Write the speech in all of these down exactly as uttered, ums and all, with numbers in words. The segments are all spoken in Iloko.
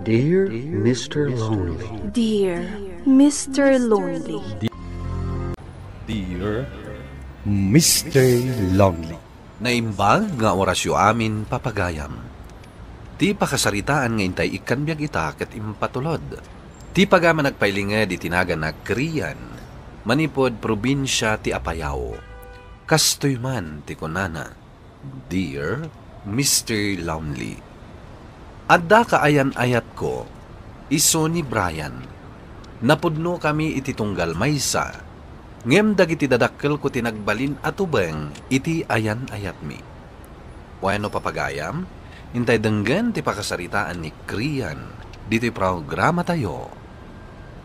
Dear Mister Lonely. Dear Mister Lonely. Dear Mister Lonely. Naimbag nga orasyo amin, papagayam. Ti pakasaritaan nga intay ikkan biag ita ket impatulod. Ti pagayam a nagpailinged iti naganna Krian, manipud probinsia ti Apayao. Kastoy man ti kunana, Dear Mister Lonely. Adda kaayan-ayatko, isu ni Brian. Napudnokami iti tunggal maysa, ngem dagiti dadakkelko ti nagbalin a tubeng iti ayan-ayatmi. Wenno, papagayam, intay denggen ti pakasaritaan ni Krian ditoy programatayo,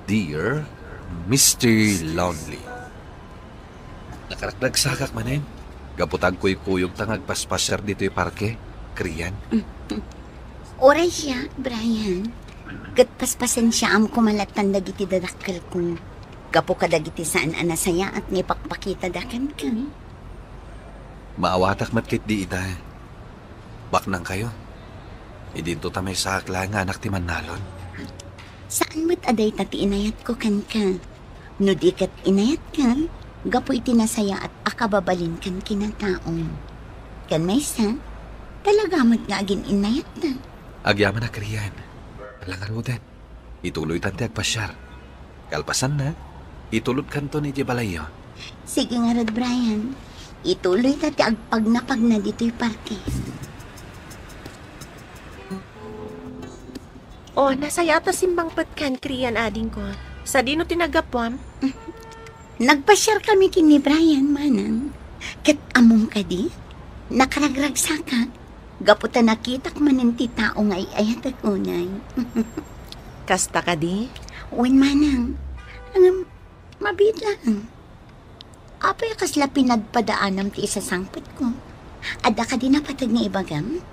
Dear Mister Lonely. Nakaragragsakak manen. Gapu ta agkuykuyogta nga agpaspasiar ditoy parke, Krian. Uray siak, Brian. Ket paspasensiaam koma latta dagiti dadakkelko. Gapu kadagiti saan a nasayaat nga ipakpakitada kenka. Maawatak met ketdi ita. Baknangkayo. Idinto ta maysaak laeng nga anak ti mannalon. Saan met a dayta ti inayatko kenka. No di ket inayatkan, gapu iti nasayaat a kababalinkan kinatao. Ken maysa, talaga met nga agin-innayatta. Agyamanak, Rian. Ala ngaruden, ituloytan ti agpasiar. Kalpasanna, itulodkanton idiay balayyo. Sige ngarud, Brian. Ituloyta ti agpagnapagna ditoy parke. O, nasayaat a simmangpetkan, Krian, adingko. Sadino ti naggapuam? Nagpasiarkami ken ni Brian, manang. Ket ammom kadi? Nakaragragsakak. Gapu ta nakitak manen ti tao nga ay-ayatek unay. Kasta kadi? Wen, manang. Ngem, mabiit laeng. Apay a kasla pinagpadaanam ti isasangpetko? Adda kadi napateg nga ibagam?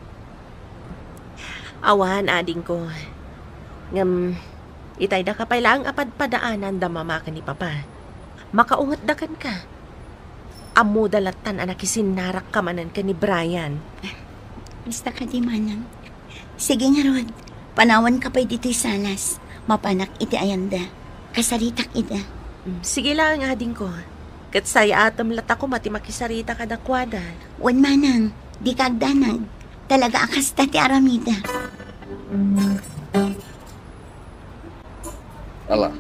Awan, adingko. Ngem, itay daka pay laeng a padpadaananda mama ken ni papa. Makaungetda kenka. Ammoda lattan a nakisinnarakka manen ken ni Brian. Basta kadi, manang. Sige ngarud, panawanka pay ditoy salas. Mapanak iti ayanda. Kasaritak ida. Mm, sige laeng, adingko. Ket sayaatem latta koma ti makisarita kadakuada. Wen, manang, dika agdanag. Talaga a kasta ti aramida. Ala,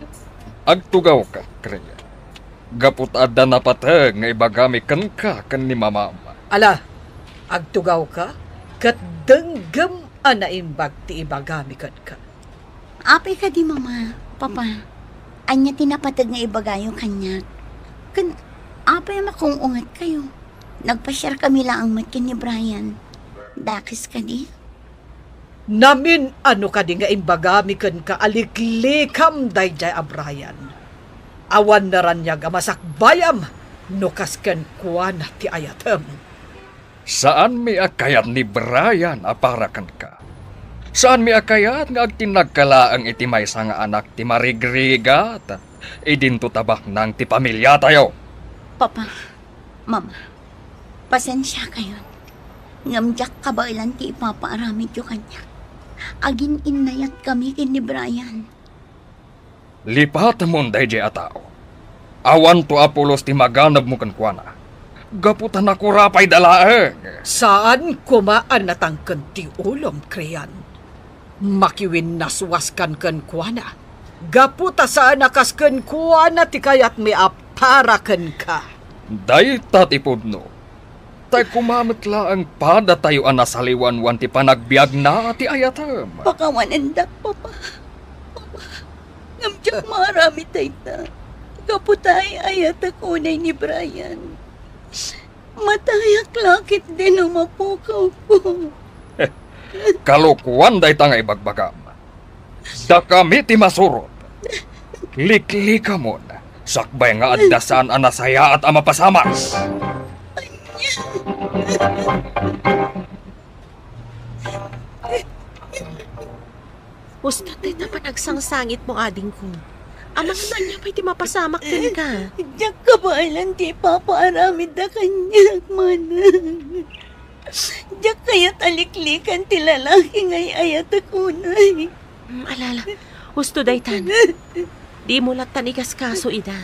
agtugawka, Krian. Gapu ta adda napateg nga ibagami kenka ken ni mamam. Ala, agtugawka, ket denggem a naimbag ti ibagami kenka. Apay kadi, mama, papa, ania ti napateg nga ibagayo kaniak? Ken apay a makung-ungetkayo? Nagpasiarkami laeng met ken ni Brian. Dakes kadi? Namin-ano kadi nga imbagami kenka a liklikam daydiay a Brian? Awan naraniag a masakbayam no kas kenkuana ti ayatem. Saanmi a kayat ni Brian a para kenka. Saanmi a kayat nga agtinnagka laeng iti maysa nga anak ti marigrigat. Idinto ta baknang ti pamiliatayo. Papa, Mama, pasensiakayon. Ngem diak kabaelan ti ipapaaramidyo kaniak. Agin-innayatkami ken ni Brian. Lipatemon daydiay a tao. Awanto a pulos ti maganebmo kenkuana. Gapu ta nakurapayda laeng. Saan koma a natangken ti ulom, Krian. Makiwinnaswaskan kenkuana. Gapu ta saan a kas kenkuana ti kayatmi a para kenka. Dayta ti pudno. Tay koma met laeng padatayo a nasaliwanwan ti panagbiagna ti ayatem. Pakawanendak, Papa. Papa, ngem diak maaramid dayta. Gapu ta ay-ayatek unay ni Brian. Matayak la ketdi no mapukawko. Kalokuan dayta nga ibagbagam. Dakami ti masurot. Liklikamon, sakbay nga adda saan a nasayaat a mapasamak. Usto dayta panagsangsangitmo, adingko. Amangan ania pay ti mapasamak kenka? Diak kabaelan ti ipapaaramidda kaniak, manang. Diak kayat a liklikan ti lalaki nga ay-ayatek unay. Hmm, alala, husto daytan. Dimo lattan ikaskaso ida.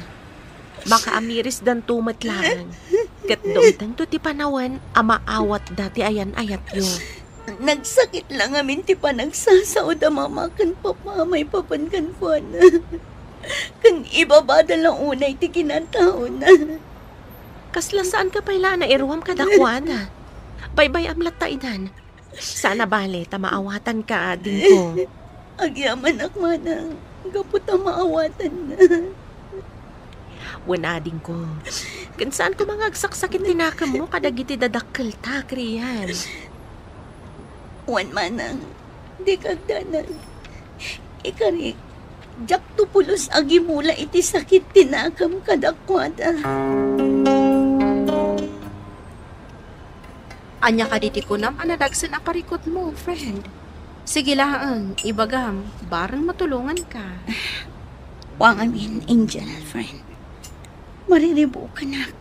Makaamirisdanto met laeng. Ket dumtengto ti panawen a maawatda ti ayan-ayatyo. Nagsakit la ngamin ti panagsasaod a mama ken papa maipapan kenkuana. Ken ibabada la unay ti kinataona. Kasla saanka pay la a nairuam kadakuada. Baybay-am latta idan. Saan a bale ta maawatanka, adingko. Agyamanak manang, gapu ta maawatanna. Wen, adingko. Ken saan koma nga agsaksakit ti nakemmo kadagiti dadakkelta, Krian. Wen manang, dika agdanag. Ikarik, diakto pulos a gimula iti sakit ti nakem kadakuada. Ania kadi ti kunam a nadagsen a parikutmo, friend? Sige laeng, ibagam, bareng matulonganka. Wa ngamin, Angel, friend. Mariribukanak.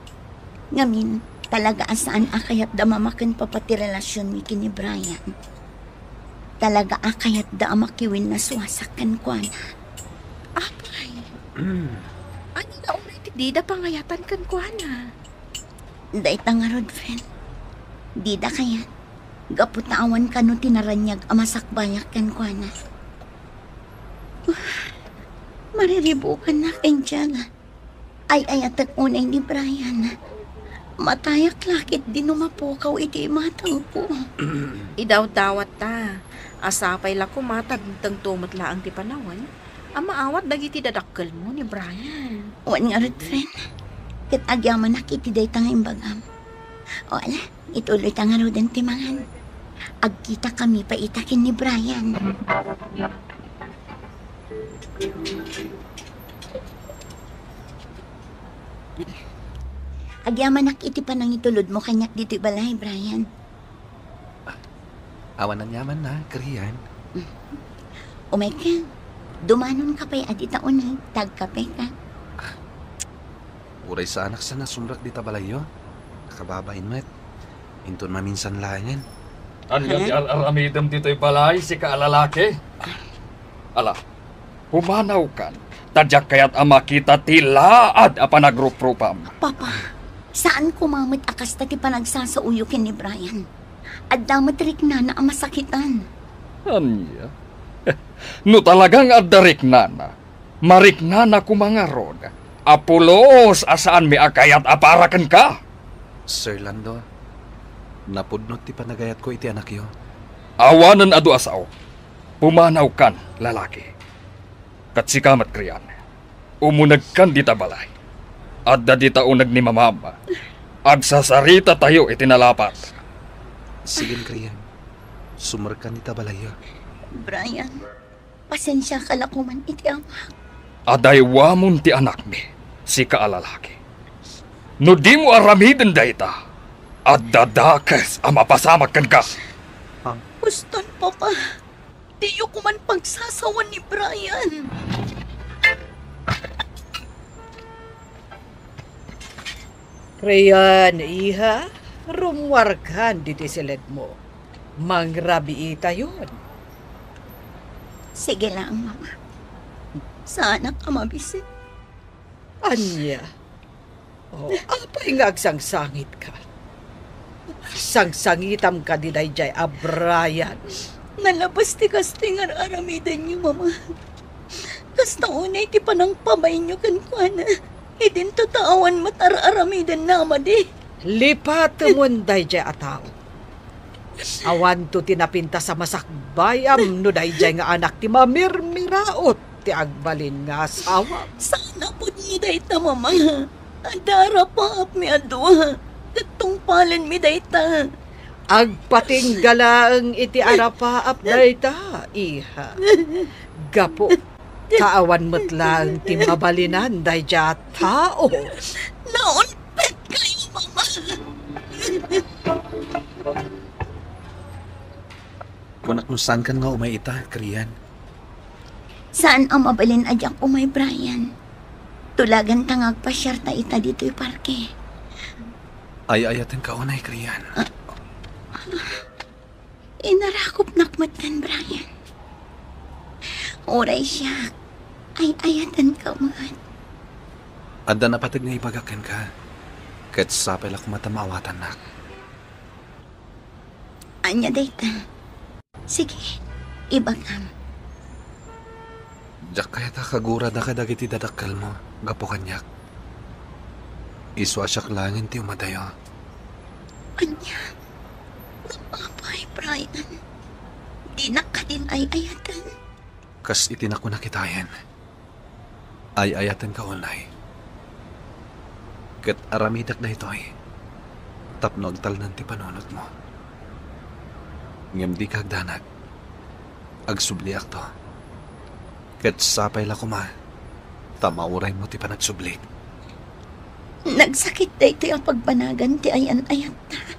Ngamin, talaga a saan a kayatda mama ken papa ti relasionmi ken ni Brian. Talaga a kayatda a makiwinnasuasak kenkuana. Apay. Ania la unay ti dida pangayatan kenkuana? Dayta ngarud, friend. Dida kayat. Gapu ta awan kano ti naraniag a masakbayak kenkuana. Mariribukanak, Angel. Ay-ayatek unay ni Brian. Matayak la ketdi no mapukaw iti imatangko. Idawdawatta. A sapay la koma ta dumtengto met laeng ti panawen a maawat dagiti dadakkelmo ni Brian. Wen ngarud, friend. Ket agyamanak iti dayta nga imbagam. O, ala, ituloyta ngaruden ti mangan. Agkitakami pay ita ken ni Brian. Agyamanak iti panangitulodmo kaniak ditoy balay, Brian. Awan aniamanna, Krian. Umayka. Dumanonka pay a dita uneg, ta agkapeka. Uray saanak sa nasumrek dita balayyo. Nakababain met. Inton maminsan laengen. Ania ti ar-aramidem ditoy balay, sika a lalaki? Ala, pumanawkan, ta diak kayat a makita ti laad a panagruprupam. Papa, saan koma met a kasta ti panagsasaoyo ken ni Brian. Adda met riknana a masakitan. Ania? No talagang adda riknana, mariknana koma ngarud a pulos a saanmi a kayat a para kenka. Sir Lando, napudno ti panagayatko iti anakyo. Awanen adu a sao. Pumanawkan, lalaki. Ket sika met, Krian, umunegkan dita balay. Adda dita uneg ni mamam. Agsasaritatayo iti nalapat. Sige, Krian. Sumrekkan dita balayyo. Brian, pasensiaka la koman iti amak. Adaywamon ti anakmi, sika a lalaki. No dimo aramiden dayta, adda dakes a mapasamak kenka. Huston, Papa. Diyo koman pagsasawan ni Brian. Rian, iha, rummuarkan ditoy siledmo. Mangrabiitayon. Sige lang, Mama. Saanak a mabisit. Ania? Oh, apay nga agsangsangitka? Sangsangitam kadi daydiay a Brian? Nalabas ti kastoy nga ar-aramidenyo, Mama. Kasta unay ti panangpabayyo kenkuana. Idinto ta awan met ar-aramidenna a madi. Lipatemon daydiay a tao. Awanto ti napintas a masakbayam no daydiay nga anak ti mamirmiraot ti agbalin nga asawa. Saan a pudno dayta, Mama. Adda arapaapmi a dua, ket tungpalenmi dayta. Agpatingga laeng iti arapaap dayta, iha. Gapu ta awan met laeng ti mabalinan daydiay a tao. Naunpet kayo, Mama. Kunak no saankan nga umay ita, Krian. Saan a mabalin a diak umay, Brian. Tulaganta nga agpasiarta ita ditoy parke. Ay-ayatenka unay, Krian. Ah. Inarakopnak met kan, Brian. Uray siak, ay-ayatenka met. Adda napateg nga ibagak kenka, ket sapay la koma ta maawatannak. Ania dayta? Sige, ibagam. Diak kayat a kagurada kadagiti dadakkelmo gapu kaniak. Isu a siak laengen ti umadayo. Ania? Apay, Brian, dinak kadin ay-ayaten? Kas iti nakuna kitaen, ay-ayatenka unay. Ket aramidek daytoy tapno agtalnan ti panunotmo. Ngem dika agdanag. Agsubliakto. Ket sapay la koma ta mauraymo ti panagsublik. Nagsakit daytoy a pagbanagan ti ayan-ayatta.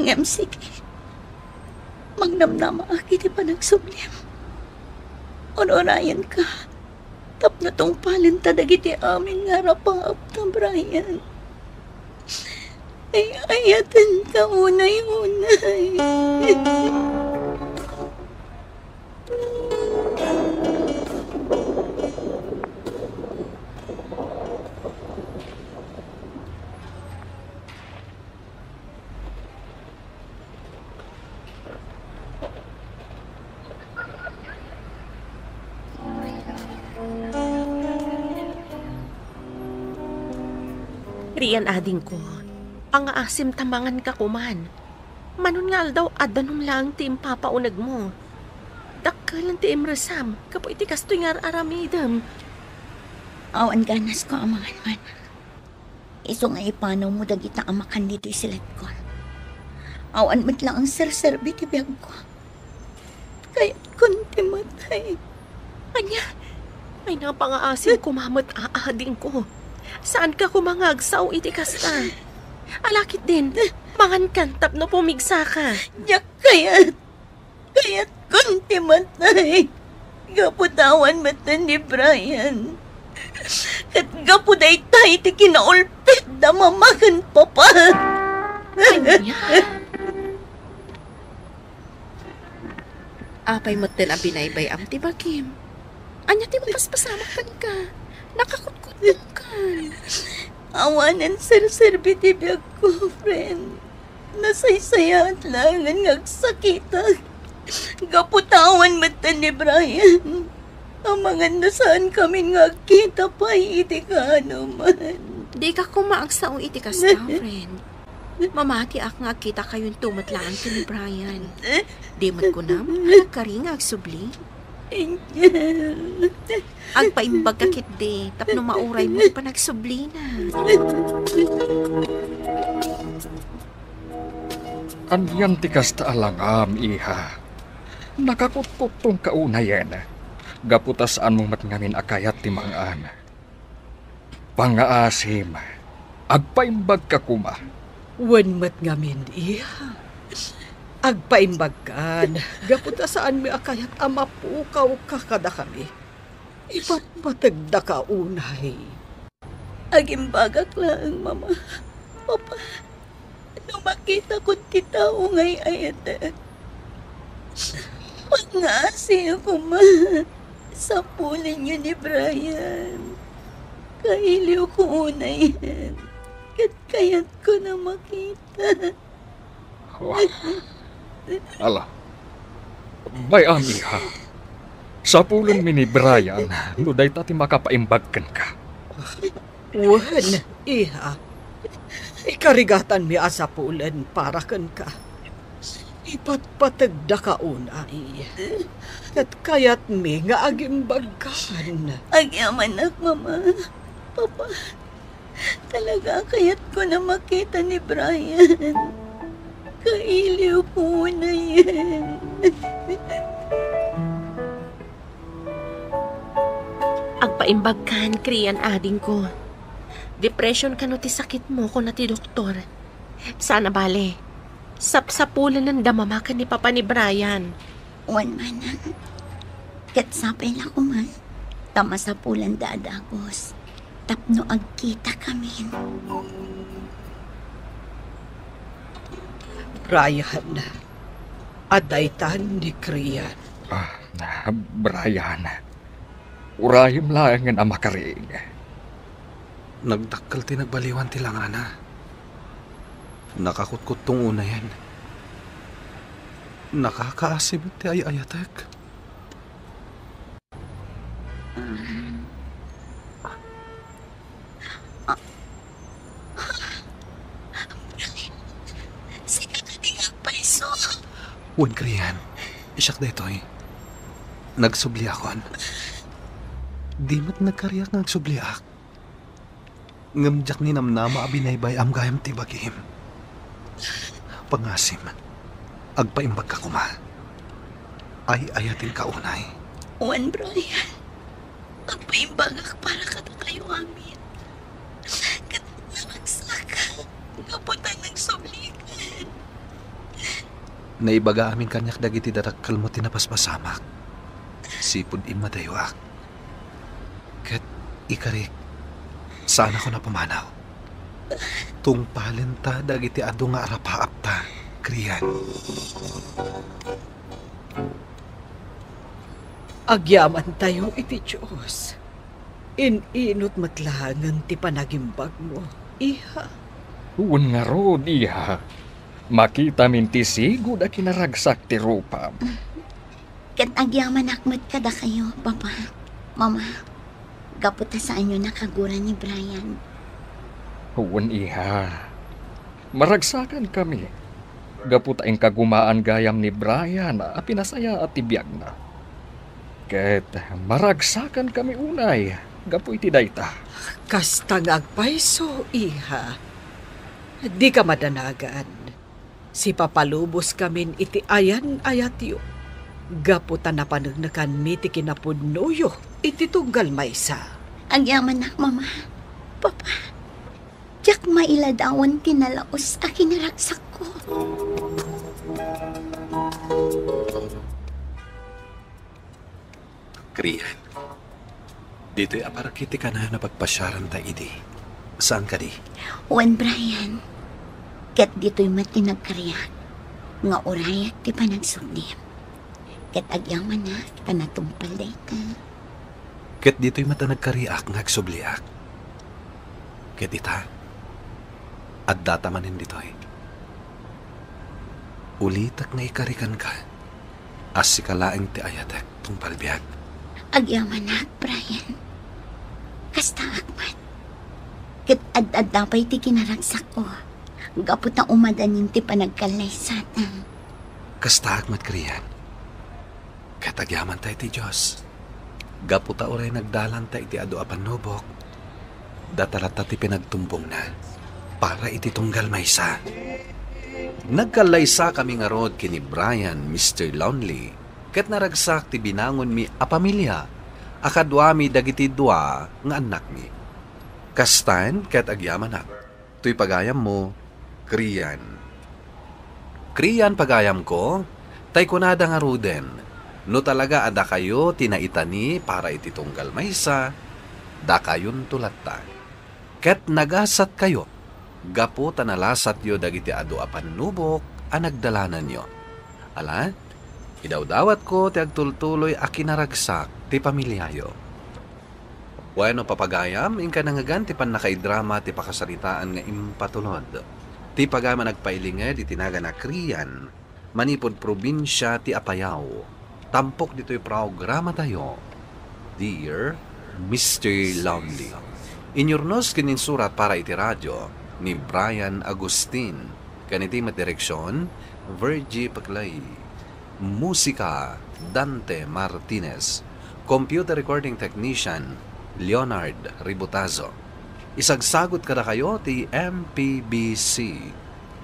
Ngem sige, magnamnamaak iti panagsublim. Ur-urayenka tapno tungpalenta dagiti amin nga arapaapta, Brian. Ay-ayatenka unay-unay. Rian, adingko, pangaasim ta manganka koman. Manon nga aldaw, adda nung laeng ti impapaunegmo. Dakkel ti imresam gapu iti kastoy nga ar-aramidem. Awan ganasko a mangan man. Isu nga ipanawmo dagita a makan ditoy siletkon. Awan met laeng serserbi ti biagko. Kayatkon ti matay. Ania? Ay, napangaasim koma met, adingko. Saanka koma nga agsao iti kasta. Ala ketdin, mangankan tapno pumigsaka. Diak kayat. Kayatkon ti matay. Gapu ta awan metten ni Brian. Ket gapu dayta iti kinaulpit da mama ken papa. Ania? Apay metten a binaybay-am ti bagim? Ania ti mapaspasamak kenka? Nakakutkutkotkan. Awanen serserbi ti biagko, friend. Nasaysayaat laengen nga agsakitak. Gapu ta awan metten ni Brian. Amangan no saankami nga agkita pay iti kaanoman. Dika koma agsao iti kasta, friend. Mamatiak nga agkitakayo met laeng ken ni Brian. Di met kunam a nagkari nga agsubli? Angel. Agpaimbagka ketdi tapno mauraymo ti panagsublina. Anian ti kasta a langam, iha? Nakakutkuttonka unayen, gapu ta saanmo met ngamin a kayat ti mangan. Pangaasim, agpaimbagka koma. Wen met ngamin, iha. Agpaimbagkan, gapu ta saanmi a kayat a mapukawka kadakami. Ipatpategdaka unay. Agimbagak laeng, Mama, Papa, no makitakon ti tao nga ay-ayatek. Pangngaasim koma, sapulenyo ni Brian. Kailiwko unayen, ket kayatko a makita. Oh. Ala. Bay-am, iha. Sapulenmi ni Brian no dayta ti makapaimbag kenka. Wen, iha. Ikarigatanmi a sapulen para kenka. Ipatpategdaka unay. Ket kayatmi nga agimbagkan. Agyamanak, Mama, Papa. Talaga, kayatko a makita ni Brian. Kailiwko unayen. Agpaimbagkan, Krian, adingko. Depression kano ti sakitmo, kuna ti doktor. Saan a bale, sapsapulenen da mama ken ni papa ni Brian. Wen manen, ket sapay la koma ta masapulenda a dagus tapno agkitakamin. Brian, adda itan ni Krian. Ah. Ah, Brian, urayem laengen a makaring. Nagdakkel ti nagbaliwan ti langana. Nakakutkuttong unayen. Nakakaasi met ti ay-ayatek. Sika kadi nga agpayso? Wen, Krian. Siak daytoy. Nagsubliakon. Di met nagkariak nga agsubliak. Ngem diak ninamnama a binaybay-am gayam ti bagim. Pangasim, agpaimbagka koma. Ay-ayatenka unay. Wen, Brian. Agpaimbagak para kadakayo amin. Ket naragsak gapu ta nagsublikan. Naibaga amin kaniak dagiti dadakkelmo ti napaspasamak. Sipud immadayoak. Ket ikarik, saanakon a pumanaw. Tungpalenta dagiti adu nga arapaapta, Krian. Agyamantayo iti Dios. In-inut met laengen ti panagimbagmo, iha. Wen ngarud, iha. Makitamin ti sigud a kinaragsak ti rupam. Ket agyamanak met kadakayo, Papa, Mama, gapu ta saanyo nakaguran ni Brian. Wen, iha. Maragsakankami gapu ta inkagumaan gayam ni Brian a pinasayaat ti biagna. Ket maragsakankami unay gapu iti dayta. Kasta nga agpayso, iha. Dika madanagan. Sipapaluboskamin iti ayan-ayatyo gapu ta napaneknekanmi ti kinapudnoyo iti tunggal maysa. Agyamanak, Mama, Papa, diak mailadawan ti nalaus a kinaragsakko. Krian, ditoy a parke ti kanayon a pagpasiaranta idi. Saan kadi? Wen, Brian. Ket ditoy met ti nagkariak nga urayak ti panagsublim. Ket agyamanak ta natungpal dayta. Ket ditoy met a nagkariak nga agsubliak. Ket ita, addata manen ditoy. Ulitek nga ikarikanka, a sika laeng ti ayatek tungpal biag. Agyamanak, Brian. Kastaak met. Ket ad-adda pay ti kinaragsakko, gapu ta umadanin ti panagkallaysata. Kastaak met, Krian. Ket agyamanta iti Dios, gapu ta uray nagdalanta iti adu a pannubok, data latta ti pinagtumbongna para iti tunggal maysa. Nagkallaysakami ngarud ken ni Brian, Mister Lonely, ket naragsak ti binangonmi a pamilia a kaduami dagiti dua nga annakmi. Kastan ket agyamanak. Toy pagayammo, Krian. Krian, pagayamko, tay kunada ngaruden, no talaga a dakayo ti naitani para iti tunggal maysa, dakayonto latta. Ket nagasatkayo, gapu ta nalasatyo dagiti adu a pannubok a nagdalananyo. Ala, idawdawatko ti agtultuloy a kinaragsak ti pamiliayo. Wenno, papagayam, inka nangngegan ti pannakaidrama ti pakasaritaan nga impatulod. Ti pagayam a nagpailinged iti nagan a Krian, manipud probinsia ti Apayao. Tampok ditoy programatayo, Dear Mister Lonely. Inyurnos ken insurat para iti radio ni Brian Agustin, ken iti met direksion, Virgie Paclay. Musika, Dante Martinez. Computer recording technician, Leonard Ributazo. Isagsagut kadakayo ti M P B C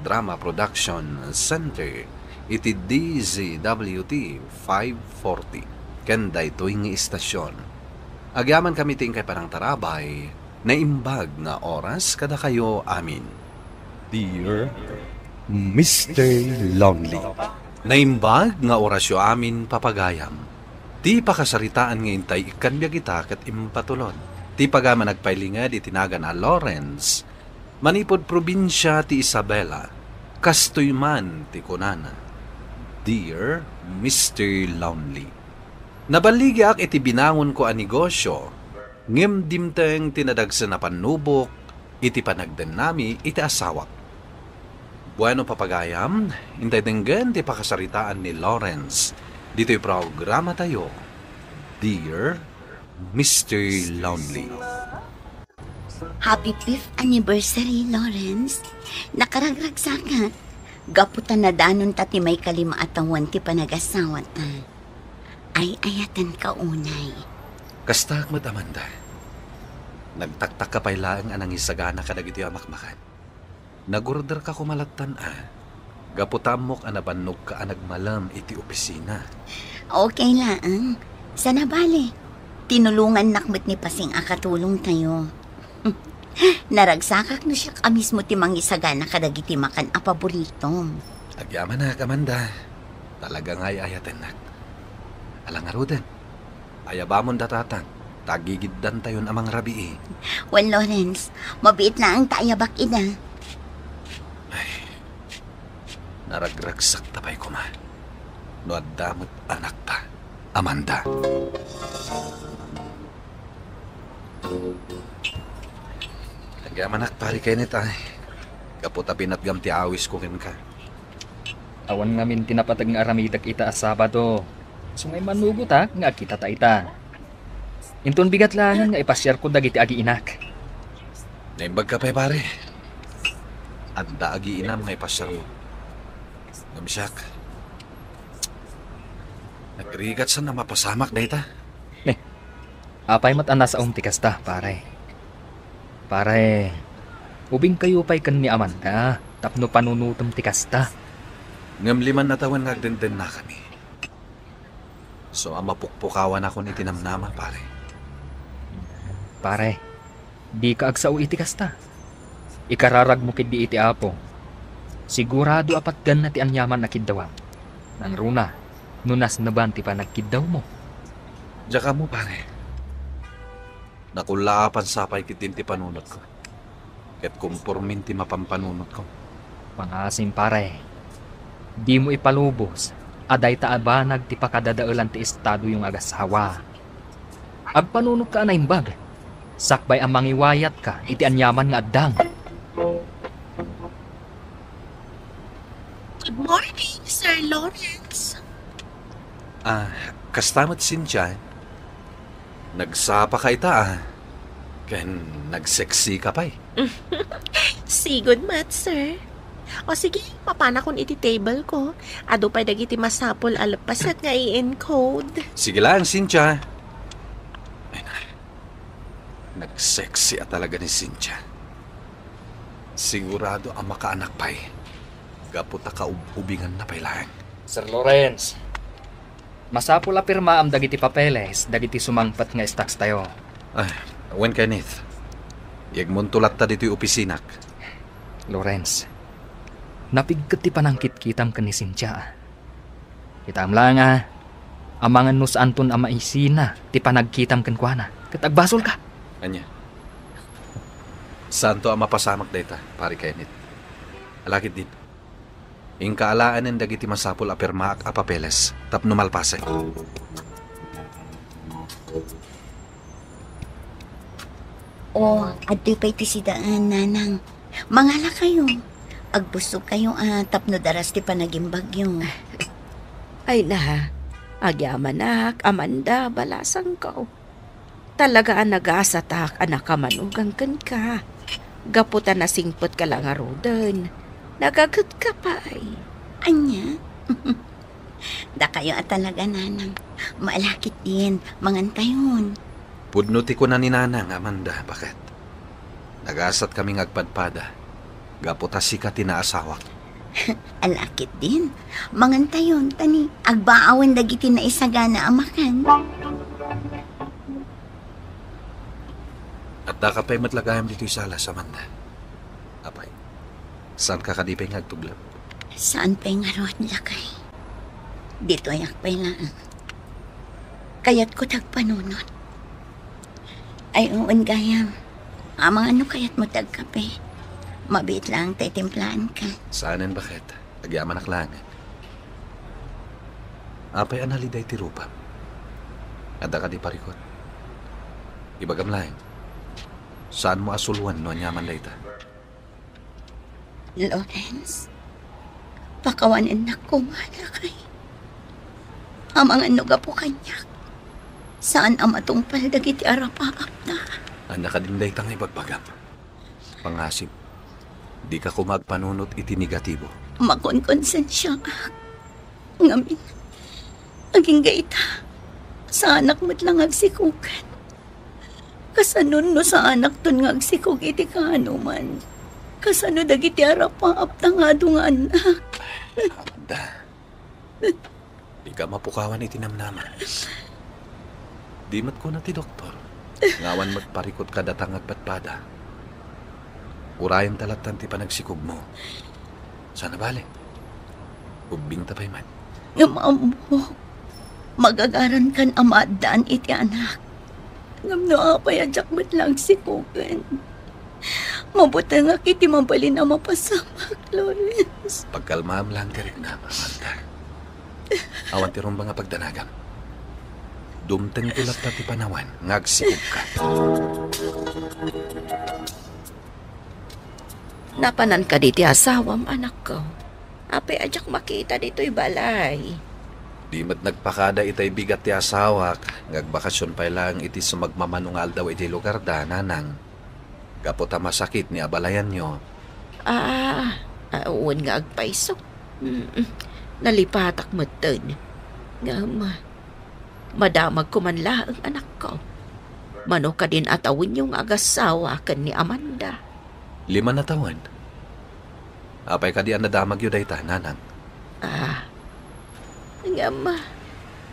Drama Production Center iti D Z W T five forty. Ken daytoy nga istasyon, agyamankami ti inkay panangtarabay. Naimbag nga oras kadakayo amin. Dear Mister Lonely. Naimbag nga orasyo amin, papagayam. Ti pakasaritaan nga intay ikkan biag ita ket impatulod. Ti pagayam a nagpailinged iti nagan a Lawrence, manipud probinsia ti Isabela. Kastoy man ti kunana, Dear Mister Lonely. Naballigiak iti binangonko a negosio, ngem dimteng ti nadagsen a pannubok iti panagdennami iti asawak. Bueno, papagayam, intay denggen ti pakasaritaan ni Lawrence ditoy programatayo, Dear Mister Lonely. Happy fifth anniversary, Lawrence. Nakaragragsakak. Gapu ta nadanonta ti maikalima a tawen ti panagasawata. Ay-ayatenka unay. Kastaak met, Amanda. Nagtaktakka pay laeng a nangisagana kadagiti amakmakan. Nagorderka koma lattan a. Gapu ta ammok a nabannogka a nagmalem iti opisina. Okay laeng. Saan a bale, tinulongannak met ni Pasing a katulongtayo. Naragsakak no siak a mismo ti mangisagana kadagiti makan a paboritom. Agyamanak, Amanda. Talaga nga ay-ayatennak. Ala ngaruden, ayabamon da tatang, ta agigiddantayon a mangrabii. Wen, Lawrence, mabiit laeng ta ayabak ida. Ay, naragragsakta pay koma no adda met anakta, Amanda. Agyamanak, Pare Kenneth, ay. Gapu ta pinatgam ti awisko kenka. Awan ngamin ti napateg nga aramidek ita a Sabado. Isu nga immanugotak nga agkitata ita. Inton bigat laengen nga ipasiarko dagiti agiinak. Naimbagka pay, pare. Adda agiinam nga ipasiarmo. Ngem siak, nagrigatsan a mapasamak dayta. Ne, apay met a nasaom ti kasta, pare? Pare, ubingkayo pay ken ni Amanda tapno panunotem ti kasta. Ngem lima a tawen nga agdendennakami. Isu a mapukpukawanakon iti namnama, pare. Pare, dika agsao iti kasta. Ikararagmo ketdi iti Apo. Sigurado a patganna ti aniaman a kiddawam. Nangruna, no nasneban ti panagkiddawmo. Diak ammo, pare. Nakullaapan sa pay ketdin ti panunotko. Ket kompormen ti mapanpanunotko. Mangaasim, pare. Dimo ipalubos a dayta a banag ti pakadadaelan ti estadoyo nga agasawa. Agpanunotka a naimbag, sakbay a mangiwayatka iti aniaman nga addang. Good morning, Sir Lawrence. Ah, kasta met, Cynthia. Nagsapaka ita, ah. Ken nagsexy ka pay. Sigud met, sir. O sige, mapanakon iti table ko. Adu pay dagiti masapul a leppaset nga i-encode. Sige lang, Cynthia. Ay na, nagsexy a talaga ni Cynthia. Sigurado a makaanak pay. Gapu ta kaub-ubinganna pay laeng. Sir Lawrence, masapul a pirmaam dagiti papeles dagiti sumangpet nga stocks tayo. Ah, wen, Kenneth. Yegmonto latta ditoy opisinak. Lawrence, napigket ti panangkitkitam ken ni Cynthia. Kitaem laeng a, amangan no saanton a maisina ti panagkitam kenkuana, ket agbasolka. Ania? Saanto a mapasamak dayta, Pare Kenneth. Ala ketdin, inka alaenen dagiti masapul a pirmaak a papeles tapno malpasen. O, adtoy pay ti sidaan, nanang. Mangalakayo. Agbusogkayo a tapno daras ti panagimbagyo. Ay na, agyamanak, Amanda, balasangko. Talaga a nagasatak a nakamanugang kenka. Gapu ta nasingpetka la ngaruden, nagagetka pay. Ania? Dakayo a talaga, nanang. Maala ketdin, mangantayon. Pudno ti kuna ni nanang, Amanda, baket. Nagasatkami nga agpadpada, gapu ta sika ti naasawak. Ala ketdin, mangantayon, ta ni agbaawen dagiti naisagana a makan. Addaka pay met la gayam ditoy sala, Amanda. Apay, saanka kadi pay nga agtublak? Saan pay ngarud, lakay. Ditoyak pay laeng. Kayatko ti agpanunot. Ay, wen gayam. Amangan no kayatmo ti agkape. Mabiit laeng ta itimplaanka. Saanen, baket. Agyamanak laeng. Apay a naliday ti rupam? Adda kadi parikut? Ibagam laeng. Saanmo a suloen no aniaman dayta. Lawrence, pakawanennak koma, lakay. Amangan no gapu kaniak, saan a matungpal dagiti arapaapta. Ania kadin dayta nga ibagbagam? Pangasip, dika koma agpanunot iti negatibo. Makonkonsensiaak. Ngamin, agingga ita, saanak met la nga agsikogen. Kasano no saanakton nga agsikog iti kaanoman? Kasano dagiti arapaapta nga adu nga annak? Amanda, dika mapukawan iti namnama. Di met kuna ti doktor nga awan met parikut kadata nga agpadpada. Urayenta lattan ti panagsikogmo. Saan a bale. Ubbingta pay met. Ngem ammok, magagarankan a maaddaan iti anak. Ngem no apay a diak met la agsikogen, mabutengak iti mabalin a mapasamak, Lawrence. Pagkalmaam laeng ti riknam, Amanda. Awan ti rumbeng a pagdanagam. Dumtengto latta ti panawen nga agsikogka. Napanan kadi ti asawam, anakko? Apay a diak makita ditoy balay? Di met nagpakada itay bigat ti asawak nga agbakasyon pay laeng iti sumagmamano nga aldaw idiay lugarda, nanang. Gapu ta masakit ni abalayanyo. Ah, ah, wen nga agpayso. Mm, nalipatak metten. Ngem, madamagko man laeng, anakko. Mano kadin a tawenyo nga agasawa ken ni Amanda? Lima a tawen. Apay kadi a nadamagyo dayta, nanang? Ah. Ngem,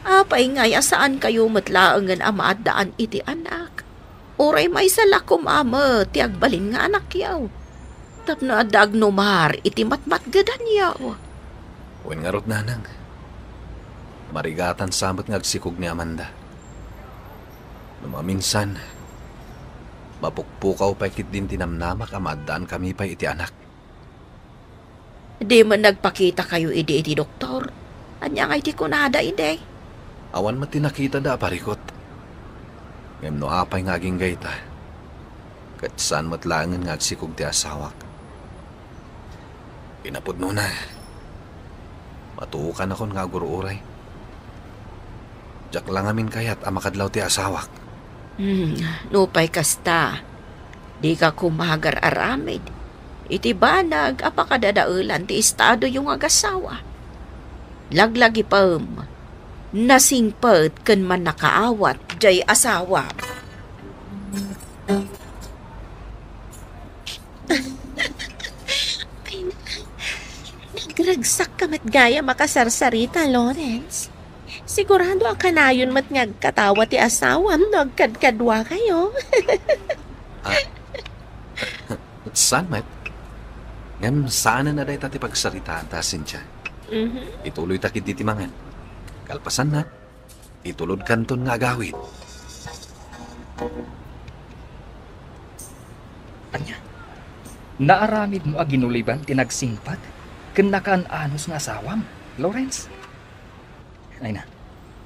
apay ngay a saankayo met laengen a maaddaan iti anak? Uray maysa la koma met ti agbalin nga anakyo. Tapno adda agnumar iti matmatgedanyo. Wen ngarud, nanang. Marigatan sa met nga agsikog ni Amanda. No maminsan, mapukpukaw pay ketdin ti namnamak a maaddaankami pay iti anak. Di met nagpakitakayo idi iti doktor? Ania ngay ti kunada idi? Awan met ti nakitada a parikut. Ngem no apay nga agingga ita, ket saan met laengen nga agsikog ti asawak. Kinapudnona, matuokanakon nga agur-uray. Diak la ngamin kayat a makadlaw ti asawak. Hmm, nupay kasta, dika koma agar-aramid iti banag a pakadadaelan ti estadoyo nga agasawa. Laglagipem, nasingpet ken mannakaawat diay asawam. Ay, nagragsak ka met gayam a kasarsarita, Lawrence. Sigurado a kanayon met nga agkatawa ti asawam no agkadkaduakayo. Ah, saan met? Ngem saanen a dayta ti pagsaritaanta, Cynthia. Mhm. Ituloyta ketdi ti mangan. Kalpasanna, itulodkanton nga agawid. Ania? Naaramidmo a ginuliban ti nagsingpet ken nakaan-anos nga asawam, Lawrence? Ay na,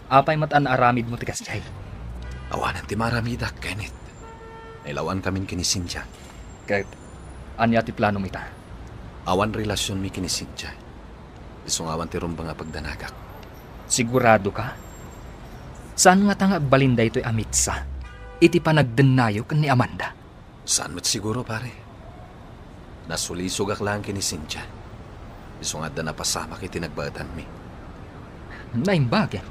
apay met a naaramidmo ti kasdiay? Awanen ti maaramidak, Kenneth. Nailawankamin ken ni Cynthia. Ket ania ti planom ita? Awan relasionmi ken ni Cynthia. Isu nga awan ti rumbeng a pagdanagak. Sigurado ka? Saan ngata nga agbalin daytoy a mitsa iti panagdennayo ken ni Amanda? Saan met siguro, pare. Nasulisogak laeng ken ni Cynthia. Isu nga adda napasamak iti nagbaetanmi. Naimbag.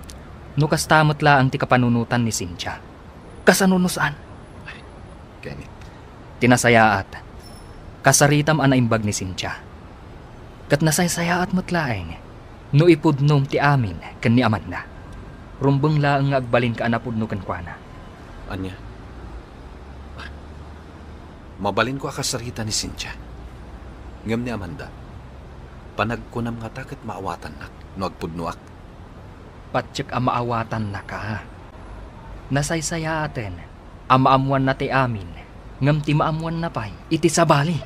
No kasta met laeng ti kapanunotan ni Cynthia, kasano no saan? Ay, Kenneth. Ti nasayaat, kasaritam a naimbag ni Cynthia. Ket nasaysayaat met laeng no ipudnom ti amin ken ni Amanda. Rumbeng laeng nga agbalinka a napudno kenkuana. Ania? Ah, mabalinko a kasarita ni Cynthia. Ngem ni Amanda, panagkunam ngata ket maawatannak no agpudnoak? Patiek a maawatannaka. Nasaysayaaten a maammoanna ti amin, ngem ti maammoanna pay iti sabali.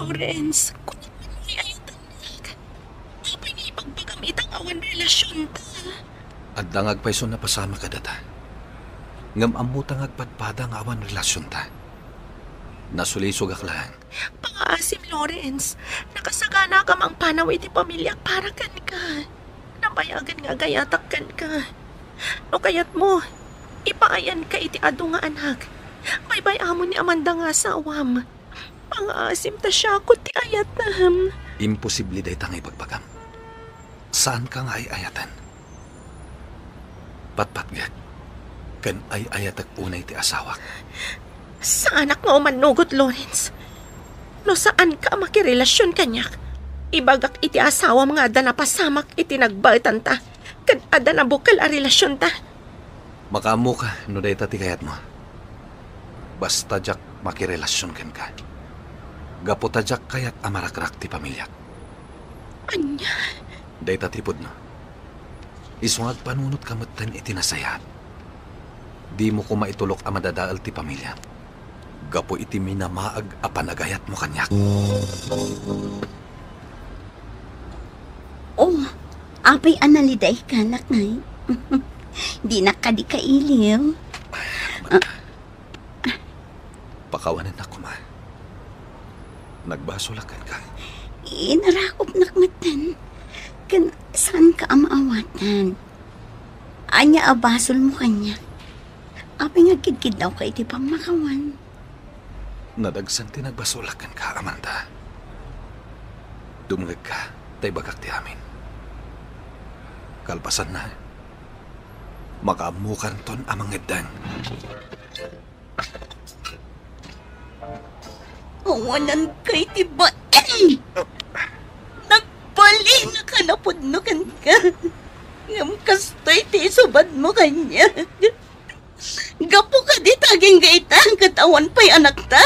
Lawrence, kunam man nga ayatennak. Apay nga ibagbagam ita nga awan relasionta. Adda nga agpayso a napasamak kadata. Ngem ammota nga agpadpada nga awan relasionta. Nasulisogak laeng. Pangaasim, Lawrence. Nakasaganaka mangpanaw iti pamiliak para kenka. Nabayagen nga agayatak kenka. No kayatmo, ipaayanka iti adu nga anak. Baybay-amon ni Amanda nga asawam. Pangaasim ta siak ti ayatam. Imposible dayta nga ibagbagam. Saanka nga ay-ayaten. Patpatgek ken ay-ayatek unay ti asawak. Saanak nga umannugot, Lawrence. No saanka a makirelasion kaniak, ibagak iti asawam nga adda napasamak iti nagbaetanta ken adda nabukel a relasionta. Makaammoka no dayta ti kayatmo. Basta diak makirelasion kenka. Gapu ta diak kayat a marakrak ti pamiliak. Ania? Dayta ti pudno. Isu nga agpanunotka metten iti nasayaat. Dimo koma itulok a madadael ti pamiliam gapu iti minamaag a panagayatmo kaniak. Oh, apay a nalidayka, lakay? Dinak kadi kailiw? Pakawanennak koma. Nagbasolak kenka. Inarakupnak metten. Ken saanka a maawatan. Ania a basolmo kaniak? Apay nga agkidkiddawka iti pammakawan? Nadagsen ti nagbasolak kenka, Amanda. Dumngegka, ta ibagak ti amin. Kalpasanna, makaammokanton a mangeddeng. Awananka iti bain! Nagbalinaka napudno kenka. Ngem kastoy ti isubadmo kaniak. Gapu kadi ta agingga ita ket awan pay anakta?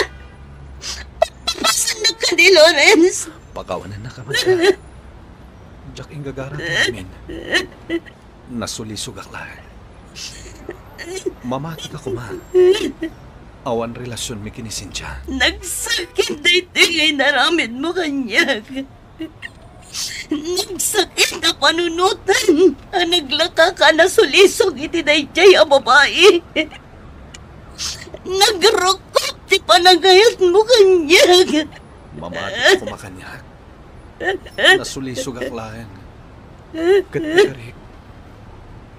Papasennak kadi, Lawrence? Pakawanennak, Amanda. Diak inggagara ti amin. Nasulisogak laeng. Mamatika koma. Awan relasionmi ken ni Cynthia. Nagsakit daytoy nga inaramidmo kaniak. Nagsakit a panunotan a naglakaka a nasulisog iti daydiay a babai. Nagrukop ti panagayatmo kaniak. Mamatika koma kaniak. Nasulisogak laeng. Ket pagarik,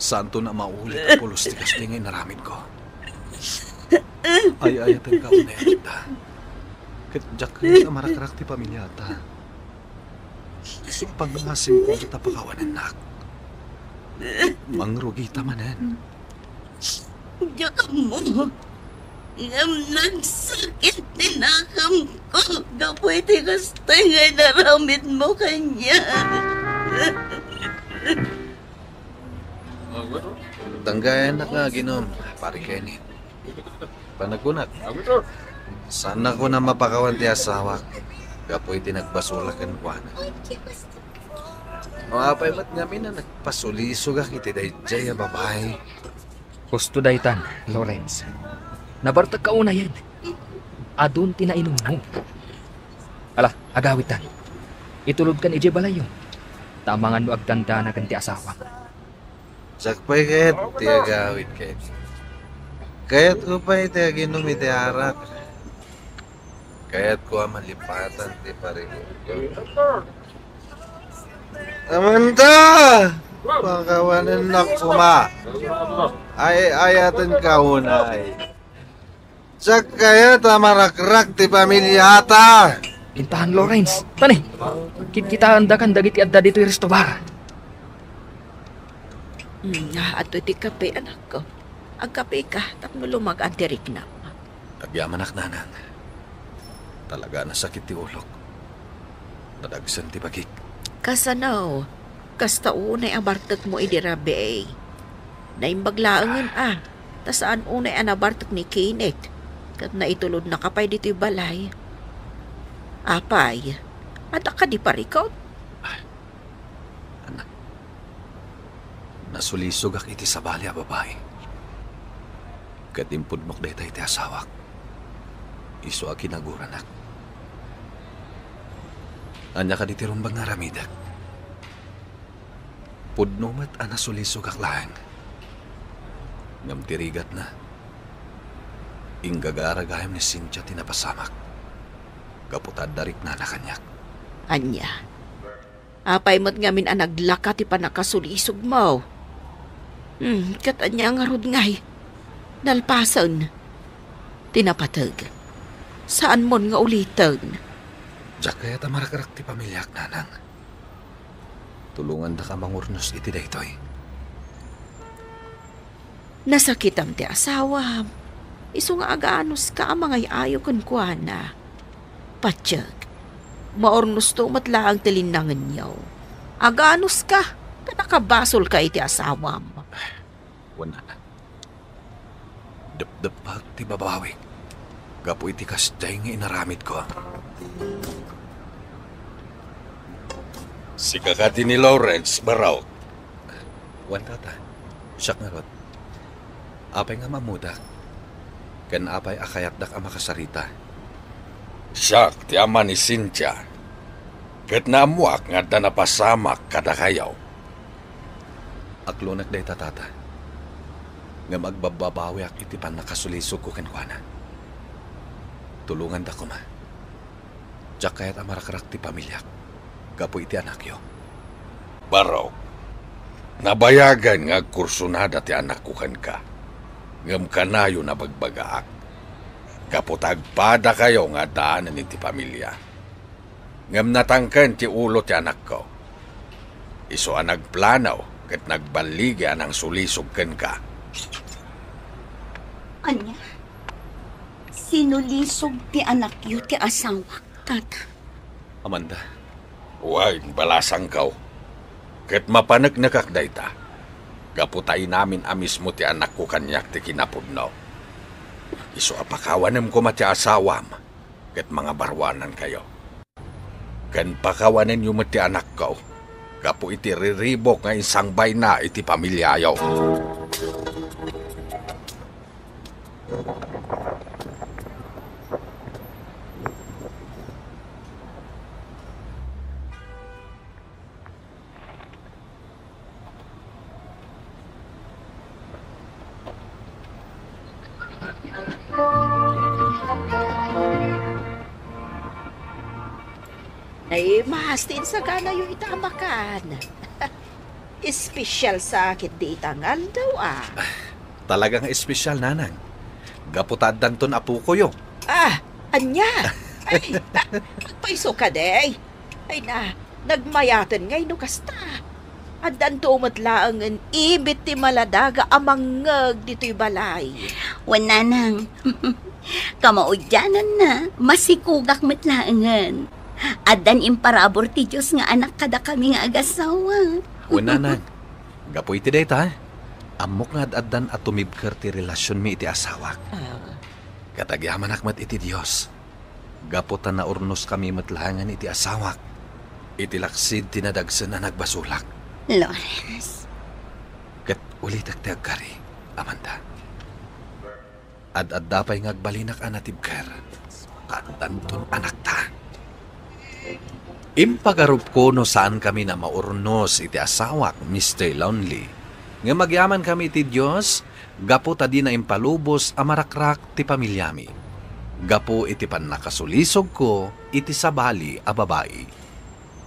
saanton a maulit a pulos ti kastoy nga inaramidko. Ay-ayatenka unay a tanda. Ket diak kayat a marakrak ti pamiliata. Isu a pangngaasimko ta pakawanennak. Mangrugita manen. Diak ammo. Ngem nagsakit ti nakamko gapu iti kastoy nga inaramidmo kaniak. Tanggayannak nga aginom, Pari Kenneth. Panagkunak, saannak a mapakawan ti asawak gapu iti nagbasolak kenkuana. No apay met ngamin a nagpasulisogak iti daydiay a babai. Husto daytan, Lawrence. Nabartekka unayen. Adun ti nainummo. Ala, agawitan. Itulodkan idiay balayyo. Ta amangan no agdandanaken ti asawam. Diak pay kayat ti agawid kayat. Kayatko pay ti aginom iti arak. Kayatko a malipatan ti parikutko. Amanda! Pakawanennak koma. Ay-ayatenka unay. Diak kayat a marakrak ti pamiliata. Intahan, Lawrence. Tani, kitkitaendakan dagiti adda ditoy resto bar. Hmm, ah, adtoy ti kape, anakko. Agkapeka tapno lumagaan ti riknam. Agyamanak, nanang. Talaga a nasakit ti ulok. Nadagsen ti bagik. Kasano? Kasta unay a bartekmo idi rabii. Naimbag laengen a, ta saan unay a nabartek ni Kenneth, ket naitulodnaka pay ditoy balay. Apay, adda kadi parikut? Anak, nasulisogak iti sabali a babai. Ket impudnok dayta iti asawak. Isu a kinaguranak. Ania kadi ti rumbeng nga aramidek? Pudno met a nasulisogak laeng. Ngem ti rigatna, inggagara gayam ni Cynthia ti napasamak gapu ta adda riknana kaniak. Ania? Apay met ngamin a naglaka ti pannakasulisogmo? Hmm, ket ania ngarud ngay? Nalpasen. Ti napateg, saanmon nga uliten. Diak kayat a marakrak ti pamiliak, nanang. Tulongandak a mangurnos iti daytoy. Nasakitam ti asawam. Isu nga aganuska a mangay-ayo kenkuana. Patiek, maurnosto met laeng ti linnangenyo. Aganuska ta nakabasolka iti asawam. Wen, nanang. Depdeppak ti babawik gapu iti kasdiay nga inaramidko. Sika kadi ni Lawrence, barok? Wen, tata. Siak ngarud. Apay nga ammodak? Ken apay a kayatdak a makasarita? Siak ti ama ni Cynthia, ket naammoak nga adda napasamak kadakayo. Aklonek dayta, tata. Ngem agbabbabawiak iti pannakasulisogko kenkuana. Tulonganda koma. Diak kayat a marakrak ti pamiliak gapu iti anakyo. Barok, nabayagen nga agkursunada ti anakko kenka, ngem kanayon a bagbagaak, gapu ta agpadakayo nga addaanen iti pamilia. Ngem natangken ti ulo ti anakko. Isu a nagplano ket nagballigi a nangsulisog kenka. Ania? Sinulisog ti anakyo ti asawak, tata? Amanda. Wen, balasangko. Ket mapaneknekak dayta, gapu ta inamin a mismo ti anakko kaniak ti kinapudno. Isu a pakawanem koma ti asawam ket mangabarwanankayo. Ken pakawanenyo met ti anakko gapu iti riribuk nga insangbayna iti pamiliayo. Ay, mas ti insaganayo ita a makan. Espesyal sa ketdi ita nga aldaw, a. Talaga nga espesyal, nanang. Gapu ta addanton apokoyo. Ah, ania? Ay, agpayso kadi. Ay na, nagmayaten ngay no kasta. Addanto met laengen ibit ti maladaga a mangngeg ditoy balay. Wen, nanang. Kamaudiananna, masikogak met laengen. Addan imparabur ti Dios nga anak kadakami nga agasawa. Wen, nanang. Gapu iti dayta, ammok nga ad-addan a tumibker ti relasionmi iti asawak. Ah. Ket agyamanak met iti Dios. Gapu ta naurnoskami met laengen iti asawak iti laksid ti nadagsen a nagbasolak. Lawrence. Ket ulitek ti agkari, Amanda. Ad-adda pay nga agbalinak a natibker. Addanton anakta. Impagarupko no saankami a maurnos iti asawak, Mister Lonely. Ngem agyamankami iti Dios, gapu ta dina impalubos a marakrak ti pamiliami gapu iti pannakasulisogko iti sabali a babai.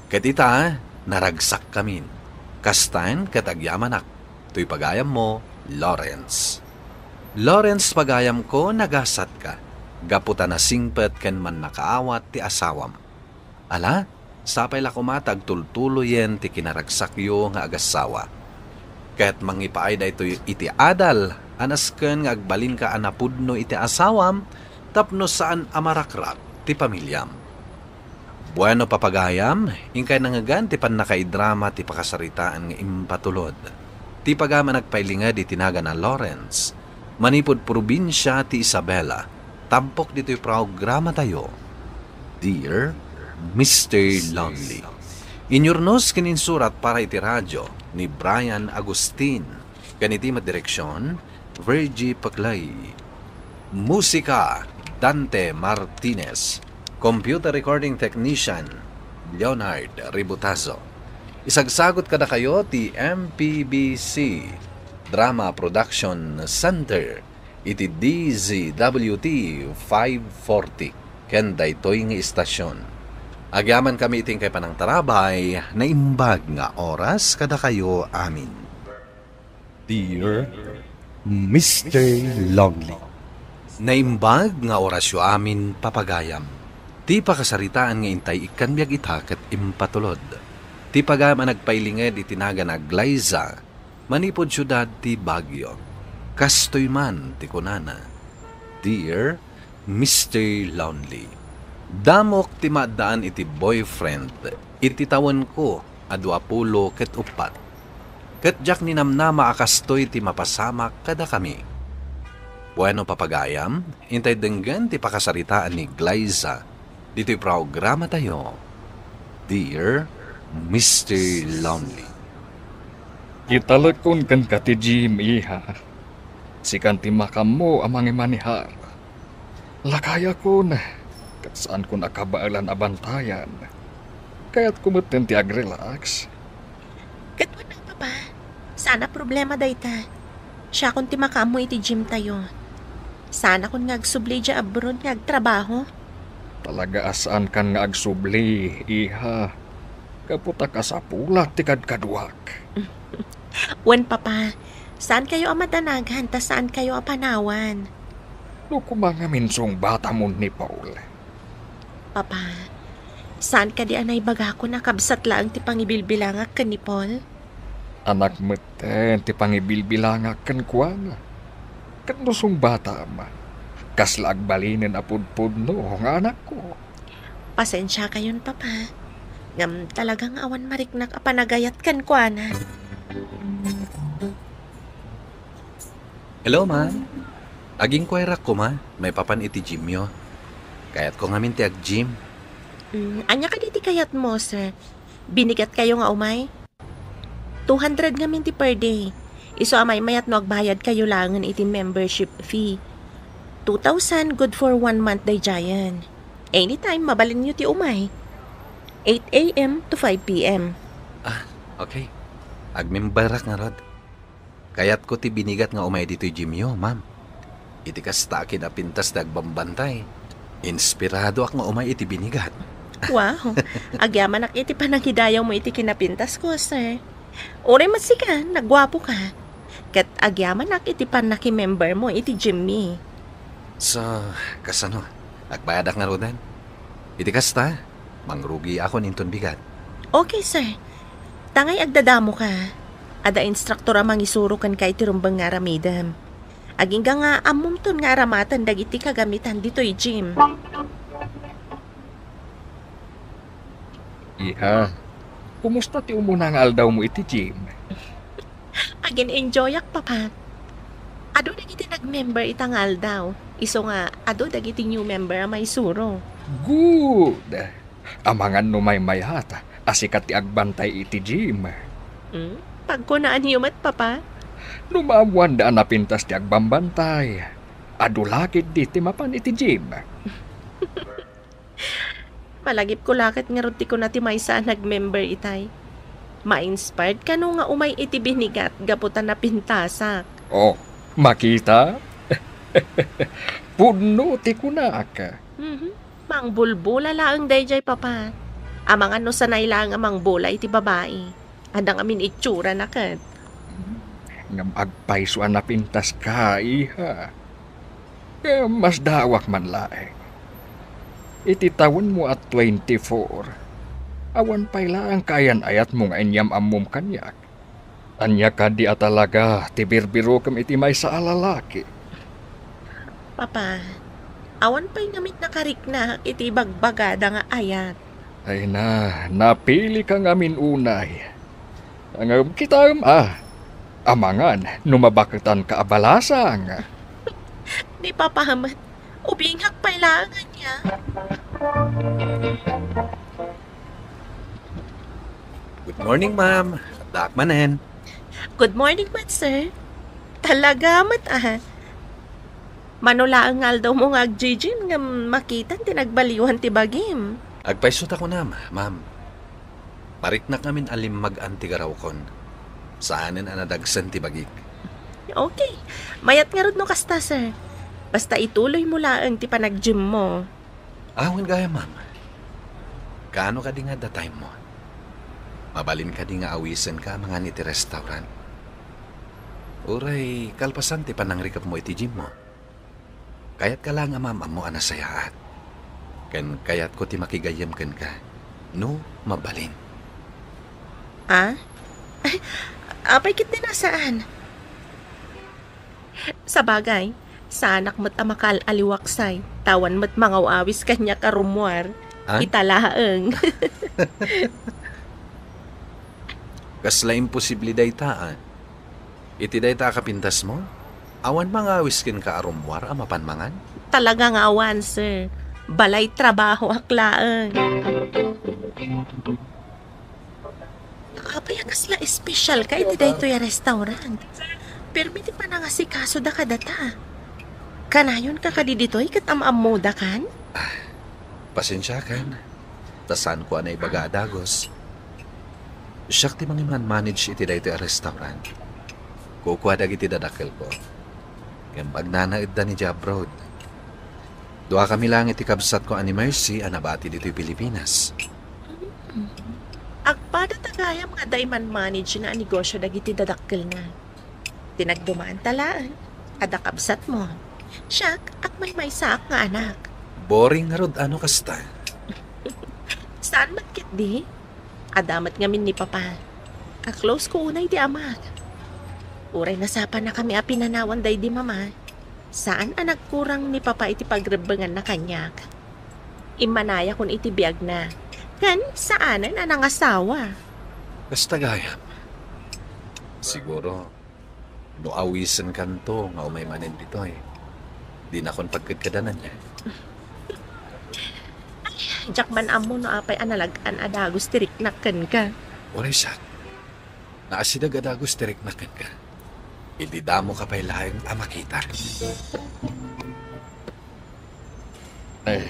Ket ita, naragsakkamin. Kastan ket agyamanak, toy pagayammo, Lawrence. Lawrence, pagayamko, nagasatka, gapu ta nasingpet ken mannakaawat ti asawam. Ala, sapay la koma ta agtultuloyen ti kinaragsakyo nga agassawa. Ket mangipaay daytoy iti adal a nasken nga agbalinka a napudno iti asawam tapno saan a marakrak ti pamiliam. Bueno, papagayam, inkay nangngegan ti pannakaidrama ti pakasaritaan nga impatulod. Ti pagayam a nagpailinged iti nagan a Lawrence, manipud probinsia ti Isabela, tampok ditoy programatayo, Dear Mister Lonely. Inyurnos ken insurat para iti radio ni Brian Agustin, ken iti met direksion, Virgie Paclay. Musika, Dante Martinez. Computer recording technician, Leonard Ributazo. Isagsagut kadakayo ti M P B C Drama Production Center iti D Z W T five forty ken daytoy nga istasyon. Agyamankami iti inkay panangtarabay, naimbag nga oras kadakayo amin. Dear Mister Lonely. Naimbag nga orasyo amin, papagayam. Ti pakasaritaan nga intay ikkan biag ita ket impatulod. Ti pagayam a nagpailinged iti nagan a Glyza, manipud siudad ti Baguio. Kastoy man ti kunana, Dear Mister Lonely. Damok ti maaddaan iti boyfriend iti tawenko a duapulo ket uppat. Ket diak ninamnama a kastoy ti mapasamak kadakami. Bueno, papagayam, intay denggen ti pakasaritaan ni Glyza ditoy programatayo, Dear Mister Lonely. Italekon kenka ti Jim, iha. Sikan ti makaammo a mangimanehar. Lakayakon, ket saankon a kabaelan a bantayan. Kayatko metten ti agrelax. Ket wen, Papa, saan a problema dayta. Siakon ti makaammo iti gym tayo. Saanakon nga agsubli idiay abroad nga agtrabaho. Talaga a saankan nga agsubli, iha. Gapu ta kasapulat ti kadkaduak. Wen, Papa, saankayo a madanagan ta saankayo a panawan. No koma ngamin sungbatamon ni Paul. Papa, saan kadi a naibagakon a kabsat laeng ti pangibilbilangak ken ni Paul? Anak metten ti pangibilbilangak kenkuana. Ket no sungbatam, kasla agbalinen a pudpudno nga anakko. Pasensiakayon, Papa. Ngem talaga nga awan mariknak a panagayat kenkuana. Hello, ma'am. Ag-inquirak koma maipapan iti gymyo. Kayatko ngamin ti ag-gym. Mm, ania kadi ti kayatmo, sir? Binigatkayo nga umay? Two hundred ngamin ti per day. Isu a maymayat no agbayadkayo laengen iti membership fee. Two thousand, good for one month daydiayen. Anytime, mabalinyo ti umay. Eight A M to five P M. Ah, okay. Agmemberak ngarud. Kayatko ti binigat nga umay ditoy gymyo, ma'am. Iti kasta a kinapintas ti agbambantay, inspiradoak nga umay iti binigat. Wow! Agyamanak iti panangidayawmo iti kinapintasko, sir. Uray met sika, nagguapoka. Ket agyamanak iti pannakimembermo iti gymmi. So, kasano? Agbayadak ngaruden? Iti kasta, mangrugiakon inton bigat. Okay, sir. Tangay agdadamoka. Adda instructor a mangisuro kenka iti rumbeng nga aramidem. Agingga nga ammomton nga aramaten dagiti kagamitan ditoy gym. Iha, kumusta ti umuna nga aldawmo iti gym? Agin-enjoyak, Papa. Adu dagiti nag-member ita nga aldaw. Isu nga adu dagiti new member a maisuro. Good! Amangan no maymayat a sika ti agbantay iti gym. Hmm? Pagkunaanyo met, Papa? No maammoanda a napintas ti agbambantay, adu la ketdi ti mapan iti gym. Malagipko la ket ngarud ti kuna ti maysa a nag-member itay. Ma-inspired kano nga umay iti binigat gapu ta napintasak. Oh, makita? Pudno ti kunak. Mhm. Mangbulbula laeng daydiay, Papa. Amangan no sanay laeng a mangbula iti babai. Adda ngamin itsurana ket. Ngem agpayso a napintaska, iha. Ngem masdaawak man laeng. Iti tawenmo a twenty-four, awan pay laeng kaayan-ayatmo nga inyam-ammom kaniak. Ania kadi a talaga ti birbirokem iti maysa a lalaki? Papa, awan pay ngamin nakariknak iti ibagbagada nga ayat. Ay na, napilika ngamin unay. Ngem kitaem a, amangan no mabaketanka a balasang. Ni Papa met, ubingak pay laeng ania. Good morning, ma'am. Addaak manen. Good morning met, sir. Talaga met, ah. Mano laeng nga aldawmo nga agjijim ngem makitan ti nagbaliwan ti bagim. Agpayso ta kunam, ma'am. Mariknak ngamin a limmagan ti garawkon. Saanen a nadagsen ti bagik. Okay. Mayat ngarud no kasta, sir. Basta ituloy mo laeng ti panag-gym mo. Awen gayam, ma'am. Kaano kadi nga adda time mo? Mabalin kadi nga awisenka a mangan iti restaurant? Uray kalpasan ti panangrikep mo iti gym mo? Kayatka laeng a maam-ammo a nasayaat. Ken kayatko ti makigayyem kenka, no mabalin. Ah? Apay ket di nasaan? Sabagay, saanak met a makaal-aliwaksay, ta awan met mangaw-awis kaniak a rummuar. Ah? Ita laeng. Kasla imposible dayta, ah. Iti dayta a kapintas mo, awan mangawis kenka a rummuar a mapan mangan? Talaga nga awan, sir. Balay trabahoak laeng. Apay a kasla espesyalka iti daytoy a restaurant? Permi ti panangasikasoda kadata. Kanayonka kadi ditoy ket am-ammodakan? Pasensiakan, ta saanko a naibaga a dagus. Siak ti mangiman-manage iti daytoy a restaurant. Kukua dagiti dadakkelko. Ngem agnanaedda idiay abroad. Duakami laeng iti kabsatko a ni Mercy a nabati ditoy Pilipinas. Agpada ta gayam nga adda iman-manage-na a negosio dagiti dadakkelna. Ti nagdumaanta laeng, adda kabsatmo. Siak, agmaymaysaak nga anak. Boring ngarud a no kasta. Saan met ketdi? Adda met ngamin ni Papa. Ka-close ko unay ti amak. Uray nasapanakami a pinanawan daydi Mama, saan a nagkurang ni Papa iti pagrebbenganna kaniak. Immanayakon iti biagna. Ken saanen a nangasawa. Kasta gayam. Siguro, no awisenkanto nga umay manen ditoy, dinakon pagkedkedananna. Ay, diak man ammo no apay a nalag-an a dagus ti riknak kenka. Uray siak, naasideg a dagus ti riknak kenka. Idi damoka pay laeng a makitak. Eh,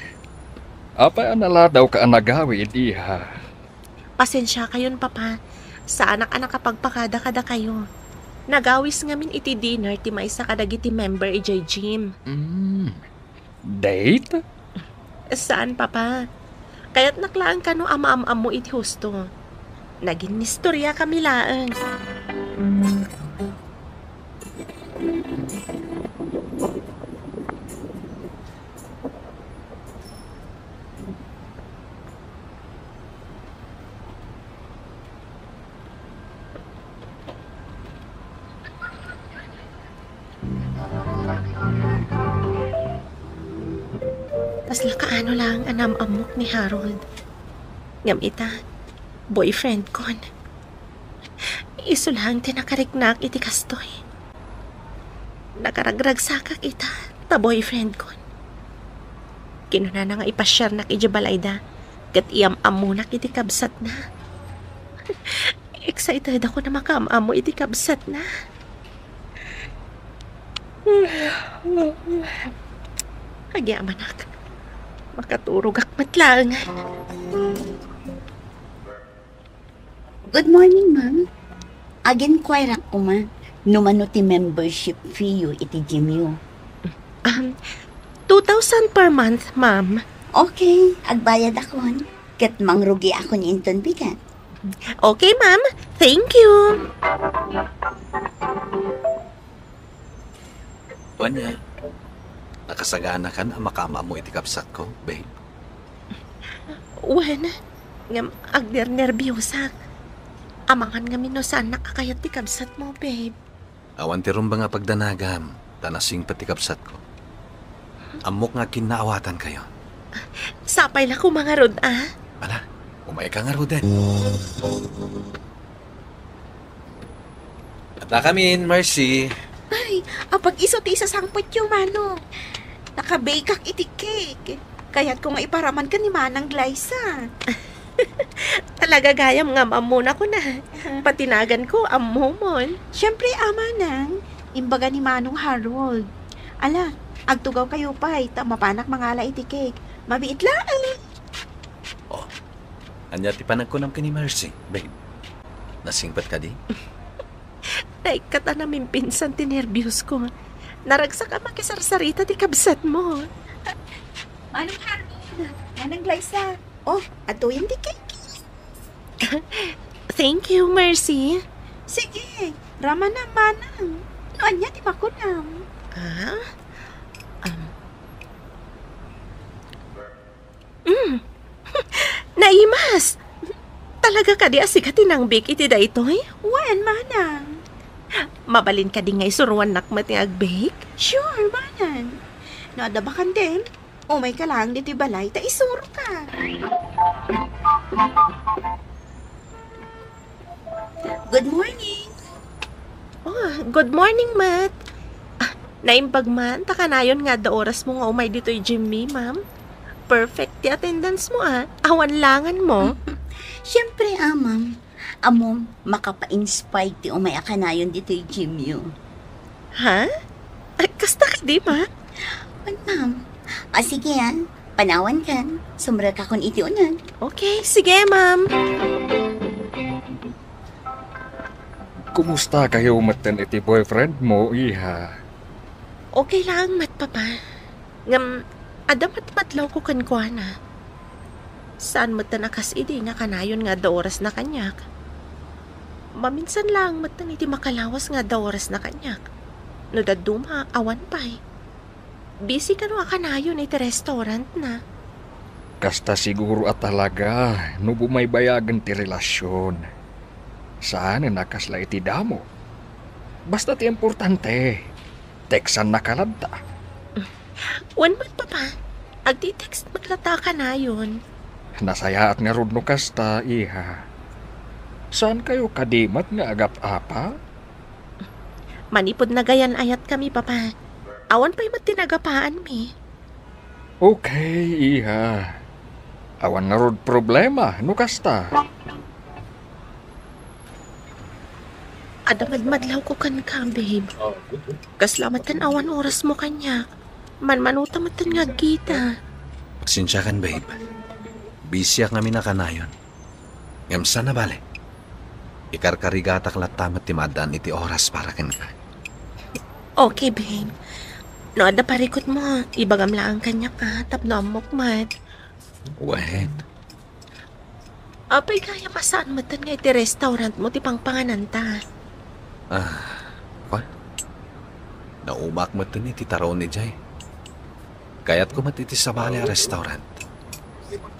apay a naladawka a nagawid, iha? Pasensiakayon, Papa. Saanak a nakapagpakada kadakayo. Nagawis ngamin iti dinner ti maysa kadagiti member idiay gym. Mm. Date? Saan, Papa. Kayatnak laeng kano a maam-ammo iti husto. Naginnistoriakami laeng. Kasla kaano laeng a naam-ammok ni Harold. Ngem ita, boyfriendkon. Isu laeng ti nakariknak iti kastoy. Nakaragragsakak ita, ta boyfriendkon. Kinunana nga ipasiarnak idiay balayda, ket iyam-ammonak iti kabsatna. Excited ako a makaam-ammo iti kabsatna. Agyamanak. Makaturogak met laeng. Good morning, ma'am. Ag-inquireak koma no mano ti membership fee yo iti gym yo. Um, two thousand per month, ma'am. Okay, agbayadakon. Ket mangrugiakon inton bigat. Okay, ma'am. Thank you. Wen, nakasaganakan a makaam-ammo iti kabsatko, babe? Wen, ngem agnernerbiosak. Amangan ngamin no saannak a kayat ti kabsatmo, babe. Awan ti rumbeng a pagdanagam, ta nasingpet ti kabsatko. Ammok nga agkinnaawatankayo. Sapay la koma ngarud, a? Ala, umayka ngaruden. Adda kamin, Mercy. Ay, apag-isu ti isasangpetyo, Manong. Nakabakak iti cake. Kayatko nga iparaman ken ni Manang Glyza. Talaga gayam nga am-ammona kuna. Pati naganko, ammomon. Siyempre, a, Manang. Imbaga ni Manong Harold. Ala, agtugawkayo pay, ta mapanak mangala iti cake. Mabiit laeng. Oh, Ania ti panagkunam ken ni Mercy, babe? Nasingpet kadi? Naikkat a namimpinsan ti nerbios ko. Naragsak a makisarsarita ti kabsat mo. Manang Harold, Manang Glyza. Oh, adtoyen ti cake. Thank you, Mercy. Sige, ramana, manang. No ania ti makunam? Ah? Um. Mm. Naimas! Talaga kadi a sika ti nang-bake iti daytoy? Wen, manang. Mabalin kadi nga isuruannak met nga ag-bake? Sure, manang. No adda bakanteng, umayka laeng ditoy balay ta isuroka. Good morning. Oh, good morning, Mat. Ah, naimbag man, ta kanayon nga adda orasmo nga umay ditoy gym-mi, ma'am. Perfect ti attendance mo, ah. Awan langan mo. Siyempre, ah, ma'am. Ammom, makapa-inspire ti umay a kanayon ditoy gym-yo. Ha? Ay, kasta kadi, ma? Wen, ma'am. Ah, sige, ah. Panawankan. Sumrekakon iti uneg. Okay, sige, ma'am. Kumusta kayo metten iti boyfriend mo, iha? Okay lang met, Papa. Ngem, adda madmadlawko kenkuana. Saan metten a kas idi nga kanayon nga adda orasna kaniak. Maminsan laeng metten iti makalawas nga adda orasna kaniak. No dadduma, awan pay. Busy kano a kanayon iti restaurantna. Kasta siguro a talaga no bumaybayagen ti relasion. Saanen a kasla iti damo. Basta ti importante, textannaka latta. Wen met, Papa. Agti-text met latta a kanayon. Nasayaat ngarud no kasta, iha. Saan kayo kadi met nga agap-apa? Manipud nagayan-ayatkami, Papa. Awan pay met ti nagapaanmi. Okay, iha. Awan ngarud problema no kasta. Adda madmadlawko kenka, babe. Kasla met ken awan orasmo kaniak. Manmanuta met ken nga agkita. Pasensiakan, babe. Busyak ngamin a kanayon. Ngem saan a bale. Ikarkarigatak latta met ti maaddaan iti oras para kenka. Okay, babe. No adda parikutmo, ibagam laeng kaniak, ah, tapno ammok met. Wen. Apay gayam a saan metten nga iti restaurantmo ti pangpangananta? Ah, pa? Naumaak metten iti taraon idiay. Kayatko met iti sabali a restaurant.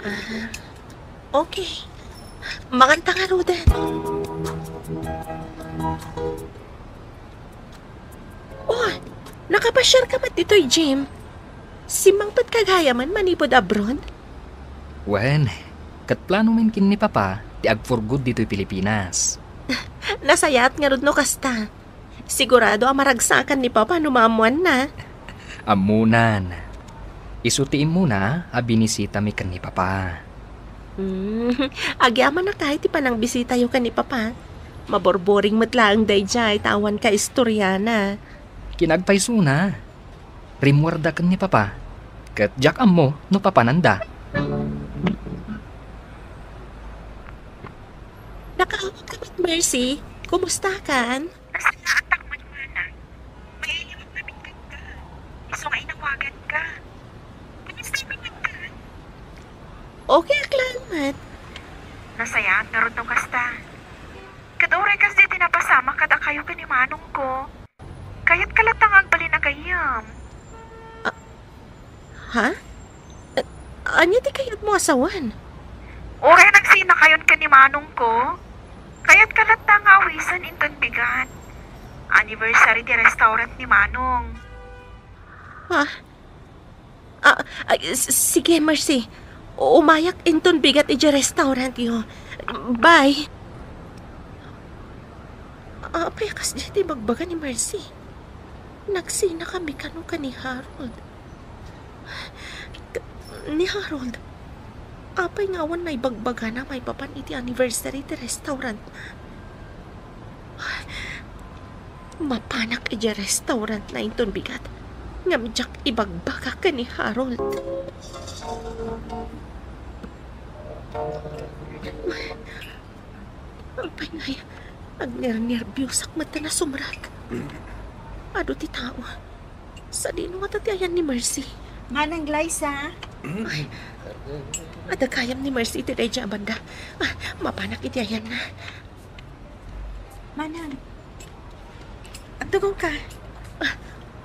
Ah, okay. Manganta ngaruden. Oh, nakapasiarka met ditoy gym? Simmangpetka gayamen manipud abroad? Wen, ket planomin ken ni Papa ti ag-for good ditoy Pilipinas. Nasayaat ngarud no kasta. Sigurado a maragsakan ni Papa no maammoanna. Ammonan. Isu ti immuna a binisitami ken ni Papa. Hmm, agyamanak ti panangbisitayo ken ni Papa. Maborboring met laeng daydiay ta awan kaistoriana. Kinagpaysona. Rimmuarda ken ni Papa. Ket diak ammo no papananda. Nakaawat ka met, Mercy. Kumusta kan? Nasayaat ak met, manang. Mailiwak namin kenka. Isu nga inawagan ka. Kumusta man ka? Okay ak laeng met. Nasayaat ngarud no kasta. Ket uray kasdi ti napasamak kadakayo ken ni manongko. Kayatka latta nga agbalin a gayyem. Ah, ha? A-, ania ti kayatmo a sawen? Uray nagsinakayon ken ni manongko, kayatka latta nga awisen inton bigat. Anniversary ti restaurant ni Manong. Ha? Ah, ay, s-, sige, Mercy. Umayak inton bigat idiay restaurantyo. Bye. Apay a kasdiay ti ibagbaga ni Mercy? Nagsinakami kano ken ni Harold? K-, ni Harold, apay nga awan naibagbagana maipapan iti anniversary ti restaurantna? Mapanak idiay restaurantna inton bigat, ngem diak ibagbaga ken ni Harold. Apay ngay, agnernerbiosak met ta nasumrek. Adu ti tao. Sadino ngata ti ayan ni Mercy? Manang Glyza? Ay, adda gayam ni Mercy iti daydiay a banda. Ah, mapanak iti ayanna. Manang, agtugaw ka. Ah,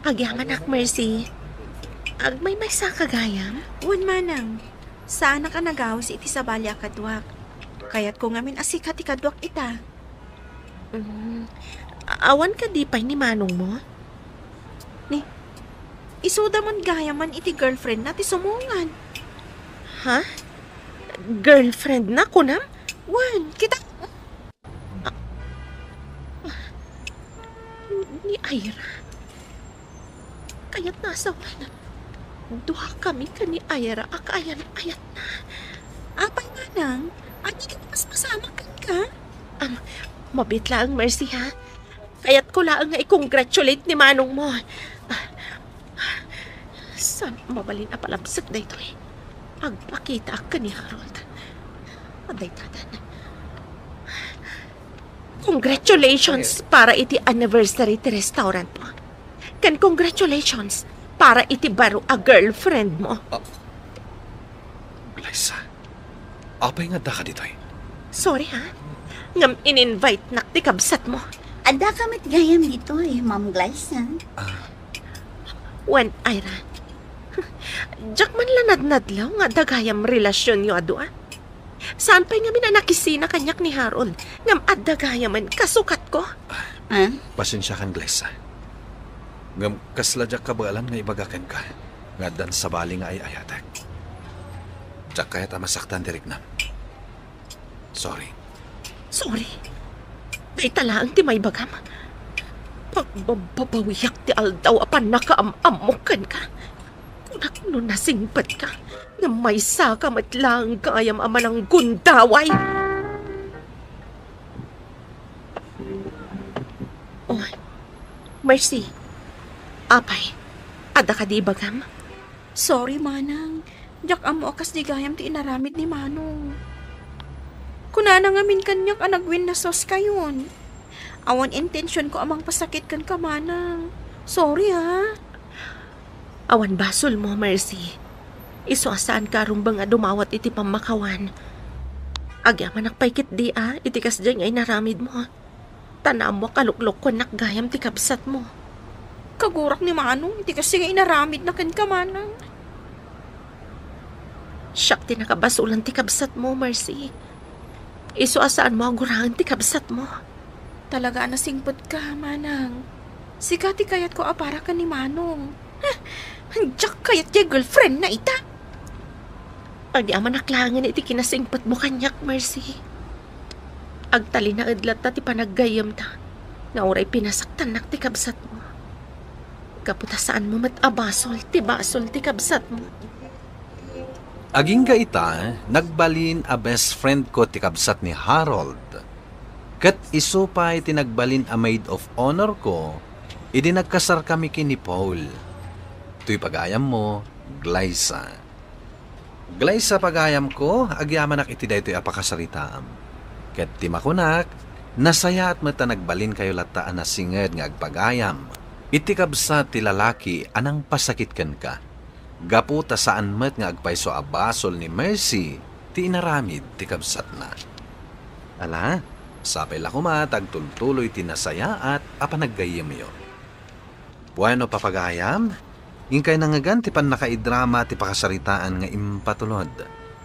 agyamanak, Mercy. Agmaymaysa ka gayam? Wen, manang. Saanak a nagawis iti sabali a kaduak. Kayatko ngamin a sika ti kaduak ita. Mm. Awan kadi pay ni manongmo? Ni, isuda man gayamen iti girlfriendna ti sumungad. Ha? Girlfriendna, kunam? Wen, kita. Ah, ah, ni Ira. Kayatna a sawen. Duakami ken ni Ira a kaayan-ayatna. Apay, manang? Ania ti mas masamak kenka? Am, mabiit laeng, Mercy, ha? Kayatko laeng nga i-congratulate ni manongmo. Ah, saan mabalin a palabsek daytoy? Agpakitaak ken ni Harold. Dayta. Congratulations para iti anniversary ti restaurant mo. Ken congratulations para iti baro a girlfriend mo. Ah, Glyza, apay nga addaka ditoy? Sorry, ha? Ngem in-invite nak ti kabsat mo. Addaka met gayam ditoy, Ma'am Glyza. Ah. Wen, Ira. Diak man la nadnadlaw nga adda gayam relasionyo a dua. Saan pay ngamin a nakisina kaniak ni Harold, ngem adda gayamen kasukatko. Ah? Pasensiakan, Glyza. Ngem kasla diak kabaelan nga ibaga kenka nga addan sabali nga ay-ayatek. Diak kayat a masaktan ti riknam. Sorry. Sorry? Dayta laeng ti maibagam? Pagbababawiak ti aldaw a pannakaam-ammok kenka. Kunak no nasingpetka, ngem maysaka met laeng gayam a mananggundaway. Oh, Mercy. Apay, adda kadi ibagam? Sorry, manang. Diak ammo a kasdi gayam ti inaramid ni manong. Kunana ngamin kaniak a nagwinnasoskayon. Awan intensionko a mangpasakit kenka, manang. Sorry, ha? Awan basolmo, Mercy. Isu a saanka a rumbeng a dumawat iti pammakawan. Agyamanak pay ketdi a iti kasdiay nga inaramidmo. Ta naammoak a luklukkuennak gayam ti kabsatmo. Kagurak ni manong iti kasdi nga inaramidna kenka, manang. Siak ti nakabasolan ti kabsatmo, Mercy. Isu a saanmo a guraen ti kabsatmo. Talaga a nasingpetka, manang. Sika ti kayatko a para ken ni manong. Heh, diak kayat diay girlfriendna ita. Agyamanak laengen iti kinasingpetmo kaniak, Mercy. Agtalinaed latta ti panaggayyemta nga uray pinasaktannak ti kabsatmo. Gapu ta saanmo met a basol ti basol ti kabsatmo. Agingga ita, nagbalin a best friend ko ti kabsat ni Harold. Ket isu pay ti nagbalin a maid of honor ko idi nagkasarkami ken ni Paul. Toy pagayammo, Glyza. Glyza, pagayamko, agyamanak iti daytoy a pakasaritaam. Ket ti makunak, nasayaat met ta nagbalinkayo latta a nasinged nga agpagayam iti kabsat ti lalaki a nangpasakit kenka. Gapu ta saan met nga agpayso a basol ni Mercy ti inaramid ti kabsatna. Ala, sapay la koma ta agtultuloy ti nasayaat a panaggayyemyo. Bueno, papagayam, inkay nangngegan ti pannakaidrama ti pakasaritaan nga impatulod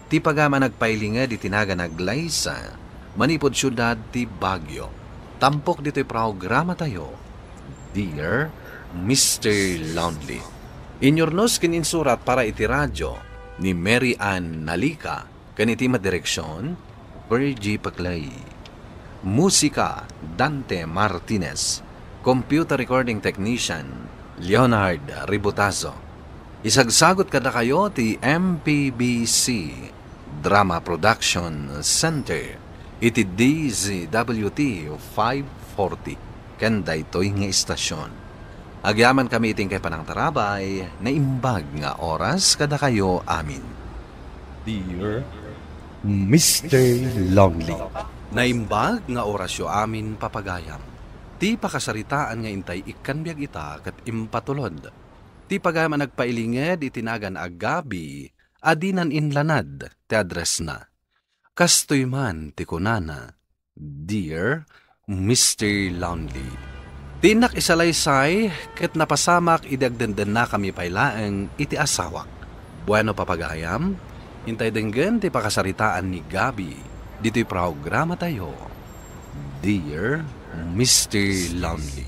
ti pagayam a nagpailinged iti nagan a Glyza manipud siudad ti Baguio. Tampok ditoy programatayo, Dear Mister Lonely. Inyurnos ken insurat para iti radio ni Mary Ann Nalica ken iti madireksion, Virgie Paclay. Musika, Dante Martinez. Computer recording technician, Leonard Ributazo. Isagsagot kadakayo ti M P B C Drama Production Center iti D Z W T five forty ken daytoy nga istasion. Agyamankami iti inkay panangtarabay, naimbag nga oras kadakayo amin. Dear Mister Lonely. Naimbag nga orasyo amin, papagayam. Ti pakasaritaan nga intay ikkan biag ita ket impatulod. Ti pagayam a nagpailinged iti nagan a Gabi a dinan inlanad ti addressna. Kastoy man ti kunana, "Dear Mister Lonely." Ti innak isalaysay ket napasamak idi agdendennakami pay laeng iti asawak. Bueno, papagayam, intay denggen ti pakasaritaan ni Gabi ditoy programatayo, Dear Mister Lonely.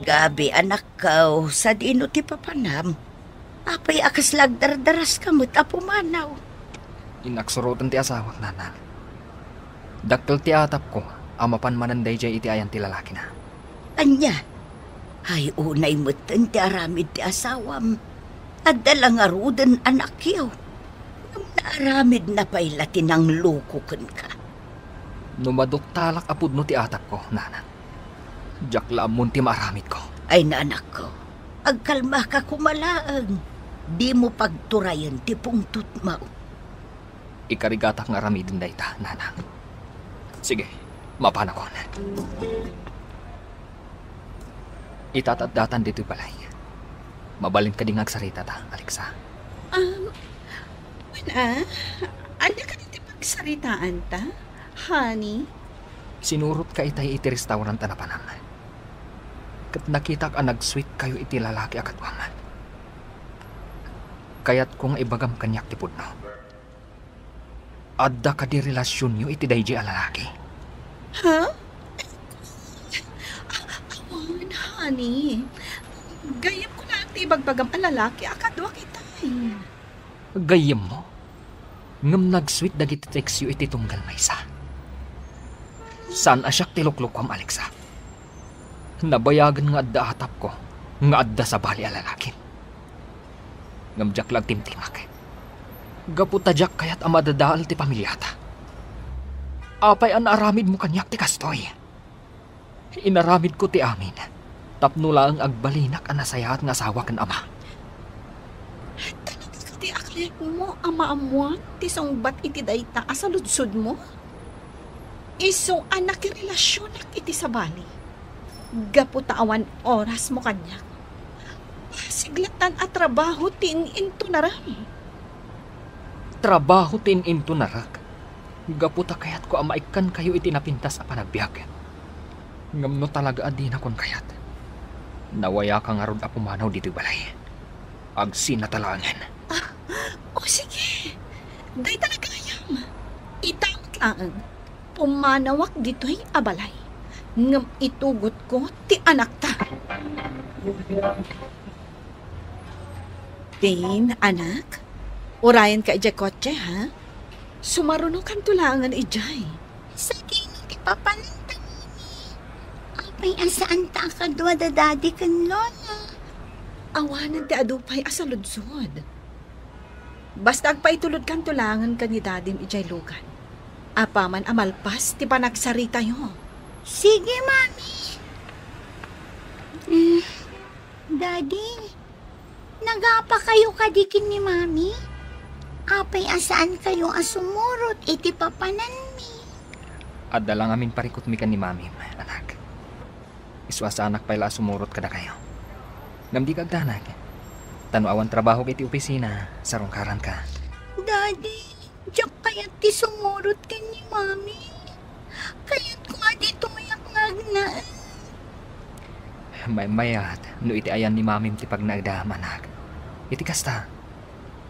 Gabi, anakko, sadino ti papanam? Apay a kasla agdardaraska met a pumanaw? Innak suroten ti asawak, nanang. Dakkel ti atapko a mapan manen daydiay iti ayan ti lalakina. Ania? Ay, unay metten ti aramid ti asawam. Adda la ngaruden anakyo. Ngem naaramidna pay la ti nangloko kenka. No maduktalak a pudno ti atapko, nanang, diak la ammon ti maaramidko. Ay, anakko, agkalmaka koma laeng. Dimo pagturayen ti pungtotmo. Ikarigatak nga aramiden dayta, nanang. Sige, mapanakon. Itatadatan ditoy balay. Mabalin kadi nga agsaritata, Alexa? Um, wen a, ania kadi ti pagsaritaanta, honey? Sinurotka itay iti restaurant a napanam. Ket nakitak a nag-sweet kayo iti lalaki a kaduam. Kayatko nga ibagam kaniak ti pudno. Adda kadi relasionyo iti daydiay a lalaki? Ha? Awan, honey. Gayyemko laeng ti ibagbagam a lalaki a kaduak itay. Gayyemmo? Ngem nag-sweet dagiti textyo iti tunggal maysa. Saan a siak ti luklukuam, Alexa. Nabayagen nga adda atapko nga adda sabali a lalaki. Ngem diak la agtimtimak. Gapu ta diak kayat a madadael ti pamiliata. Apay a naaramidmo kaniak ti kastoy? Inaramidko ti amin tapno laeng agbalinak a nasayaat nga asawa ken ama. Talaga kadi a kayatmo a maammoan ti sungbat iti dayta a saludsodmo? Isu a nakirelasionak iti sabali gapu ta awan orasmo kaniak. Basig lattan a trabaho ti in-intunarem. Trabaho ti in-intunarek gapu ta kayatko a maikkankayo iti napintas a panagbiag. Ngem no talaga a dinakon kayat, nawayaka ngarud a pumanaw ditoy balay. Agsinata laengen. Ah, o sige. Dayta la gayam. Ita met laeng. Pumanawak ditoy a balay. Ngem itugotko ti anakta. Tin, anak, urayenka idiay kotse, ha? Sumarunokanto laengen idiay. Sadino ti papananta, Mami? Apay a saanta a kadua da Daddy ken Lola? Awanen ti adu pay a saludsod. Basta agpaitulodkanto laengen ken ni Dadim idiay lugan. Apaman a malpas ti panagsaritayo. Sige, Mami. Eh, Daddy, nagapakayo kadi ken ni Mami? Apay a saankayo a sumurot iti papananmi? Adda la ngamin parikutmi ken ni Mami, anak. Isu a saanak pay la a sumurot kadakayo. Ngem dika agdanag. Ta no awan trabahok iti opisina, sarungkaranka. Daddy, diak kayat ti sumurot ken ni Mami. Kayatko a ditoyak nga agnaed. Maymayat no iti ayan ni Mamim ti pagnaedam, anak. Iti kasta,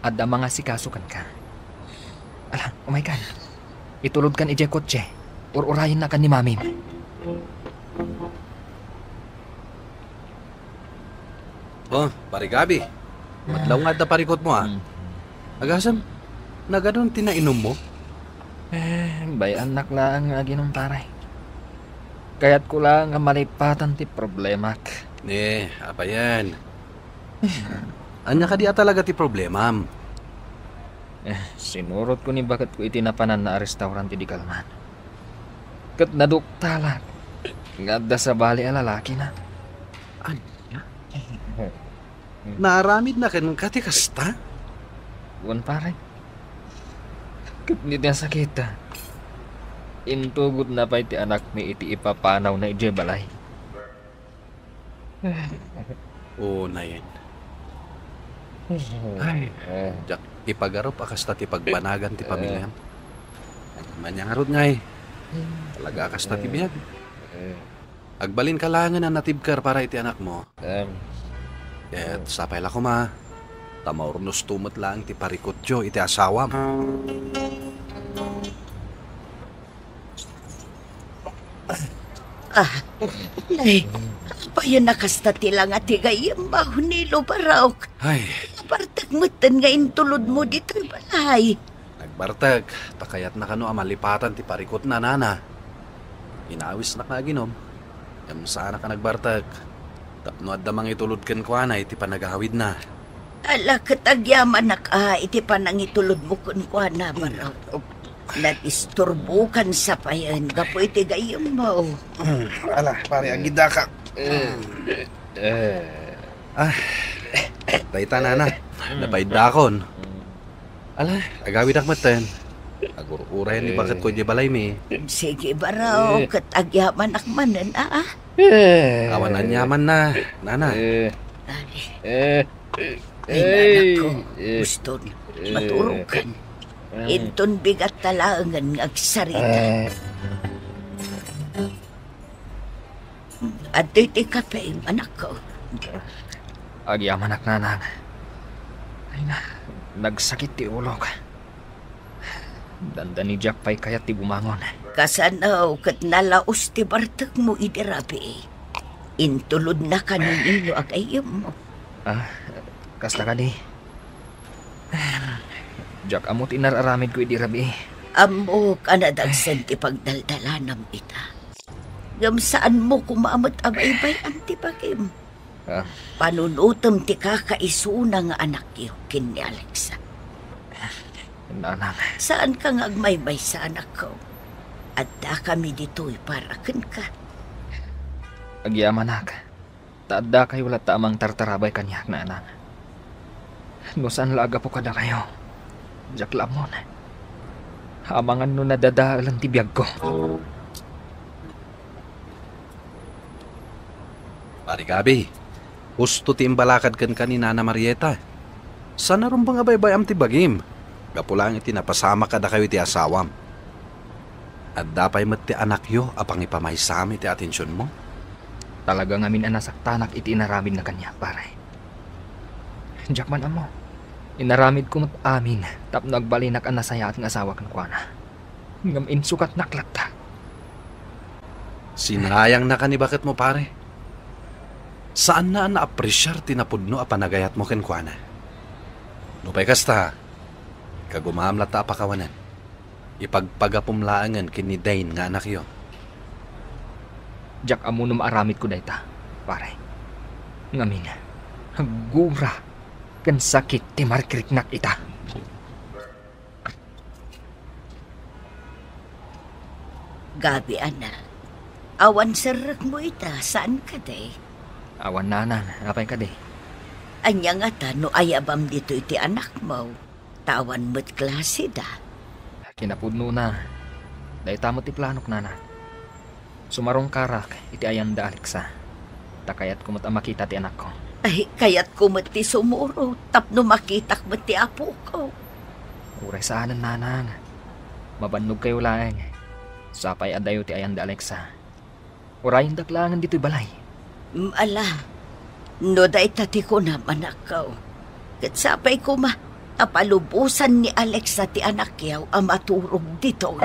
adda mangasikaso kenka. Ala, umaykan. Itulodkan idiay kotse. Ur-urayennakan ni Mamim. Oh, Pare Gabi. Madlaw nga adda parikutmo, ah. Mm. Agasem, nagadun ti nainummo? Eh, bay-annak laeng nga aginum, pare. Kayatko laeng nga malipatan ti problemak. Eh, apayen? Ania kadi a talaga ti problemam? Eh, sinurotko ni baketko iti napananna a restaurant idi kalman. Ket naduktalak nga adda sabali a lalakina. Ania? Naaramidna kenka ti kasta? Wen, pare. Ket ni ti sakit, intugotna pay ti anakmi iti ipapanawna idiay balay. Unayen. Ay, diak ipagarup a kasta ti pagbanagan ti pamiliam. Ania man ngarud ngay? Talaga a kasta ti biag. Agbalinka laengen a natibker para iti anakmo. Em. Ket sapay la koma, ta maurnosto met laeng ti parikutyo iti asawam. Ah, nay, apayen a kasta ti langa ti gayyem, Nilo Barok? Ay. Nabartek metten nga intulodmo ditoy balay. Nagbartek, ta kayatna kano a malipatan ti parikutna, nana. Inawisnak nga aginom, ngem saanak a nagbartek, tapno adda mangitulod kenkuana iti panagawidna. Ala, ket agyamanak a iti panangitulodmo kenkuana, Barok. Nadisturbokan sa payen gapu iti gayyemmo. Ala, pare, agidaka. Eh, eh. Ah, dayta, nana. Napaiddakon. Ala, agawidak metten. Agur-urayan ni baketko idiay balaymi. Sige, Barok, ket agyamanak manen, a? Eh. Awan aniamanna, nana. Eh. Ay. Eh. Ay, nanakko, eh, guston maturokan. Inton bigat ta laengen nga agsarita. Eh. Adtoy ti kape, anakko. Agyamanak, nanang. Ay na, nagsakit ti ulok. Dandani diak pay kayat ti bumangon. Kasano ket nalaos ti bartekmo idi rabii? Intulodnaka ni Nino a gayyemmo. Ah, kasta kadi. Diak ammo ti inar-aramidko idi rabii. Ammok a nadagsen ti pagdaldalanam ita. Ngem saanmo koma met a baybay-an ti bagim. Ah. Panunotem ti kakaisuna nga anakyo ken ni Alexa. Nanang. Saanka nga agmaymaysa, anakko. Addakami ditoy para kenka. Agyamanak. Ta addakayo latta a mangtartarabay kaniak, nanang. No saan la a gapu kadakayo, diak la ammon. Amangan no nadadaelen ti biagko. Pare Gabi, husto ti imbalakad kenka ni Nana Marieta. Saan a rumbeng a baybay-am ti bagim, gapu laeng iti napasamak kadakayo iti asawam. Adda pay met ti anakyo a pangipamaysam iti atensionmo. Talaga ngamin a nasaktanak iti inaramidna kaniak, pare. Diak man ammo. Inaramidko met amin tapno agbalinak a nasayaat nga asawa kenkuana. Ngem insukatnak latta. Sinayangnaka ni baketmo, pare. Saanna a naapresiar ti napudno a panagayatmo kenkuana. Nupay kasta, kagumam latta a pakawanen. Ipagpagapom laengen ken ni Dane nga anakyo. Diak ammo no maaramidko dayta, pare. Ngamin, aggura ken sakit ti marikriknak ita. Gabi, anak. Awan serrekmo ita, saan kadi? Awan, nanang. Apay kadi? Ania ngata no ayabam ditoy ti anakmo? Ta awan met klaseda. Kinapudnona, dayta met ti planok, nanang. Sumarungkarak iti ayan da Alexa. Ta kayatko met a makita ti anakko. Ay, kayatko met ti sumuro tapno makitak met ti apoko. Uray saanen, nanang. Mabannogkayo laeng. Sapay a dayo ti ayan da Alexa. Urayendak laengen ditoy balay. Mm, ala, no dayta ti kunam, anakko, ket sapay koma a palubosan ni Alexa ti anakyo a maturog ditoy.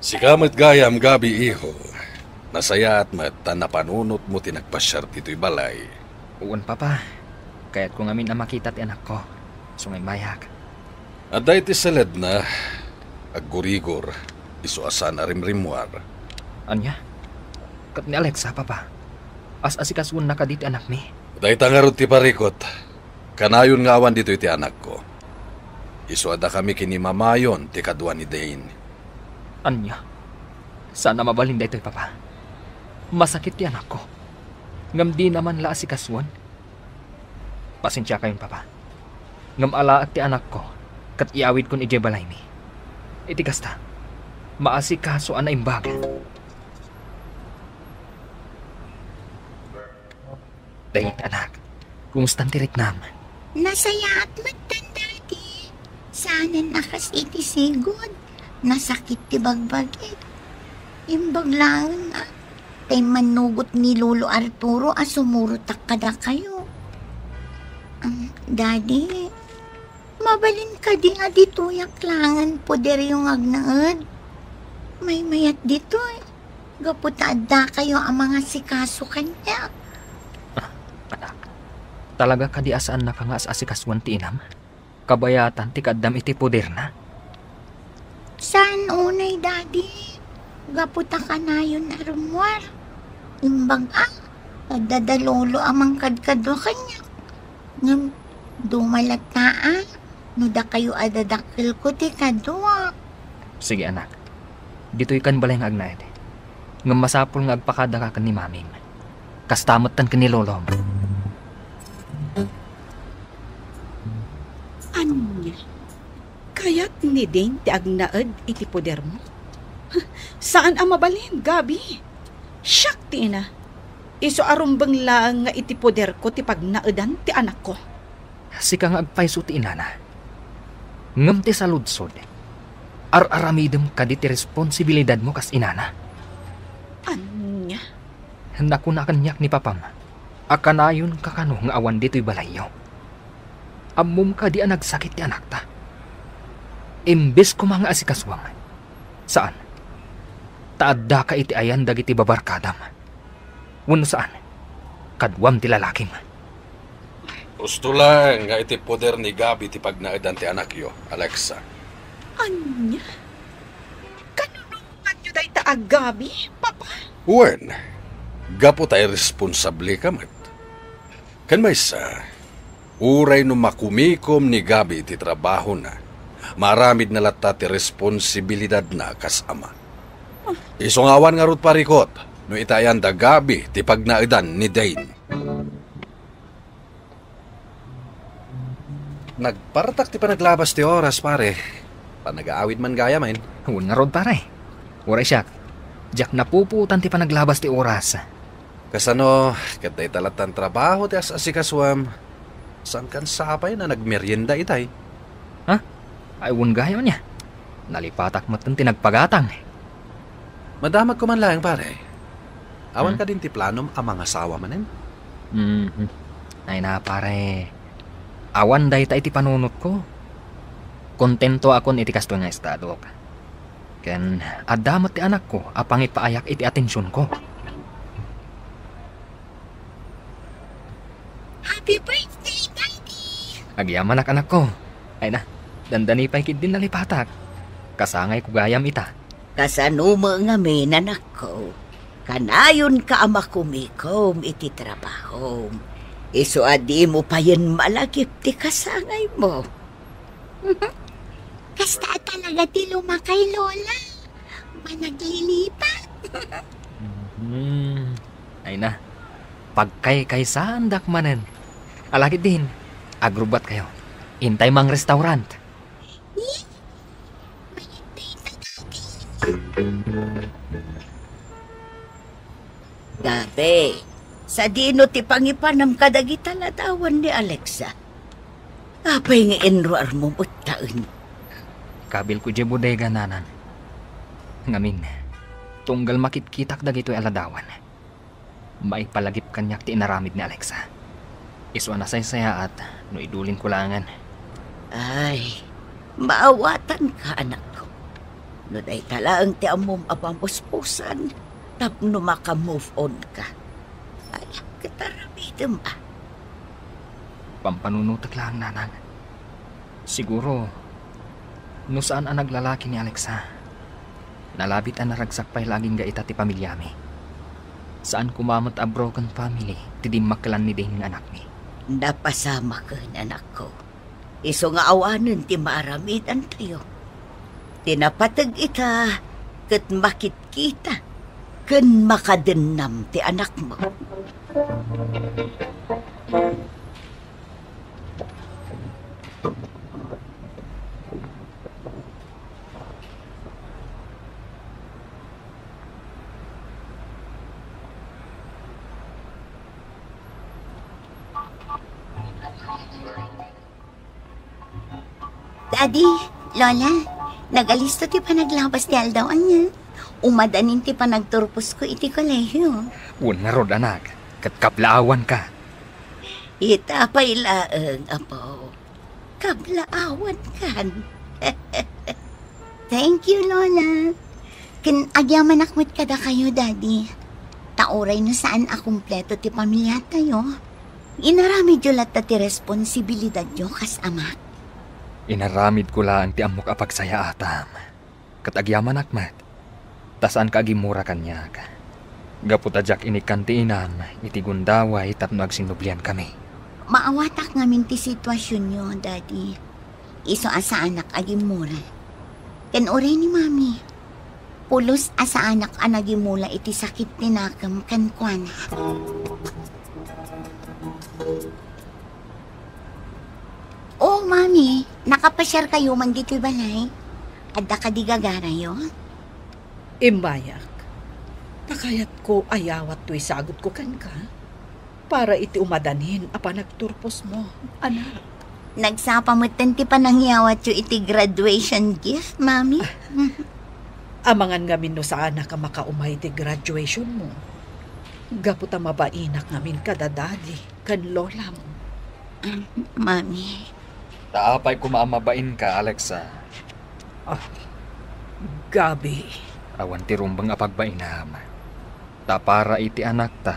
Sika met gayam, Gabi, iho. Nasayaat met ta napanunotmo ti nagpasiar ditoy balay. Wen, Papa. Kayatko ngamin a makita ti anakko. Sungaymayak. Adda iti saledna, aggurigor, isu a saan a rimrimmuar. Ania? Ket ni Alexa, Papa? As-asikasuenna kadi ti anakmi? Dayta ngarud ti parikut. Kanayon nga awan ditoy ti anakko. Isu a dakami kinimamayon ti kadua ni Dane. Ania? Saan a mabalin daytoy, Papa. Masakit ti anakko. Ngem dina man la asikasuen. Pasensiakayon, Papa. Ngem alaek ti anakko, ket iyawidkon idiay balaymi. Iti kasta, maasikaso a naimbag. Dayta, anak, kumustan ti riknam? Nasayaat met, Daddy. Saanen a kas iti sigud. Nasakit ti bagbagik. Imbag laeng a, tay mannugot ni Lolo Arturo a sumurotak kadakayo. Um, Daddy, mabalin kadi a ditoyak laengen poderyo nga agnaed? Maymayat ditoy, gapu ta addakayo a mangasikaso kaniak. Ah, anak, talaga kadi a saannaka nga as-asikasuan ti inam? Kabayatan ti kaaddam iti poderna? Saan unay, Daddy. Gapu ta kanayon a rummuar. Imbag a, adda da Lolo a mangkadkadua kaniak. Ngem, dumalatta a, no dakayo a dadakkelko ti kadua. Sige, anak. Ditoykan balay nga agnaed. Ngem masapul nga agpakadaka ken ni Mamim. Kasta metten ken ni Lolom. Ania? Kayat ni Dane ti agnaed iti podermo? Saan a mabalin, Gabi. Siak ti ina. Isu a rumbeng laeng nga iti poderko ti pagnaedan ti anakko. Sika nga agpayso ti inana. Ngem ti saludsod, ar-aramidem kadi ti responsibilidadmo kas inana? Ania? Nakuna kaniak ni papam a kanayonka kano nga awan ditoy balayyo. Ammom kadi a nagsakit ti anakta? Imbes koma nga asikasuam, saan, ta addaka iti ayan dagiti babarkadam. Wenno saan, kaduam ti lalakim. Usto laeng nga iti poder ni Gabi ti pagnaedan ti anakyo, Alexa. Ania? Kanunonganyo dayta a Gabi, Papa? Wen, gapu ta irresponsableka met. Ken maysa, uray no makumikom ni Gabi iti trabahona, maaramidna latta ti responsibilidadna kas ama. Isu nga awan ngarud parikot no iti ayan da Gabi ti pagnaedan ni Dane. Nagpartak ti panaglabas ti oras, pare. Panagaawid man gayam. Wen ngarud, pare. Uray siak, diak napupuotan ti panaglabas ti oras. Kasano, ket dayta lattan trabaho ti as-asikasuam. Saankan sapay a nagmerienda itay? Ha? Ay, wen gayam ania. Nalipatak metten ti nagpagatang. Madamagko man laeng, pare. Awan Hmm? kadin ti planom a mangasawa manen? Mhm. Ay na, pare. Awan dayta iti panunotko. Kontentoakon iti kastoy nga estadok. Ken adda met ti anakko a pangipaayak iti atensionko. Happy birthday, Daddy! Agyamanak, anakko. Ay na, dandani pay ketdin nalipatak. Kasangayko gayam ita. Kasano met ngamin, anakko? Kanayonka a makumikom iti trabahom. Isu a dimo payen malagip ti kasangaymo. Kasta a talaga ti lumakay, Lola. Managlilipat. Mhm. Ay na, pagkaykaysaandak manen. Ala ketdin, agrubbuatkayo. Intay mangrestaurant. Yee! Mayat dayta, Daddy. Gabi, sadino ti pangipanam kadagita ladawan ni Alexa? Apay nga inruarmo met taen? Kabilko diay bodega, nanang. Ngamin, tunggal makitkitak dagitoy a ladawan, maipalagip kaniak ti inaramid ni Alexa. Isu a nasaysayaat no idulinko laengen. Ay, maawatanka, anakko. No dayta laeng ti ammom a pamuspusan tapno maka-move on ka. Ay, ket aramidem a. Pampanunotek laeng, nanang. Siguro, no saan a naglalaki ni Alexa, nalabit a naragsak pay la agingga ita ti pamiliami. Saan koma met a broken family ti dimmakkelan ni Dane nga anakmi. Napasamaken, anakko. Isu nga awanen ti maaramidantayo. Ti napateg ita ket makitkita ken makadennam ti anakmo. Adi, Lola, nagalisto ti panaglabas ti aldaw ania. Umadanin ti panagturposko iti kolehio. Wen ngarud, anak, ket kablaawanka. Ita pay laeng, Apo. Kablaawankan. Thank you, Lola. Ken agyamanak met kadakayo, Daddy. Ta uray no saan a kumpleto ti pamiliatayo, inaramidyo latta ti responsibilidadyo kas amak. Inaramidko laeng ti ammok a pagsayaatam. Ket agyamanak met, ta saanka agimmura kaniak. Gapu ta diak inikkan ti inam iti gundaway tapno agsinnubliankami. Maawatak ngamin ti situasionyo, Daddy. Isu a saanak agimmura. Ken uray ni Mami, pulos a saanak a nagimula iti sakit ti nakem kenkuana. Oh, Mami, nakapasiarkayo man ditoy balay? Adda kadi gagarayo? Immayak. Ta kayatko a yawat toy sagutko kenka para iti umadanin a panagturposmo, anak. Nagsapa metten ti panangyawatyo iti graduation gift, Mami. Amangan ngamin no saanak a makaumay iti graduationmo. Gapu ta mabainak ngamin kada daddy ken lolam. Ah, Mami. Ta apay koma a mabainka, Alexa? Ah, Gabi. Awan ti rumbeng a pagbainam. Ta para iti anakta,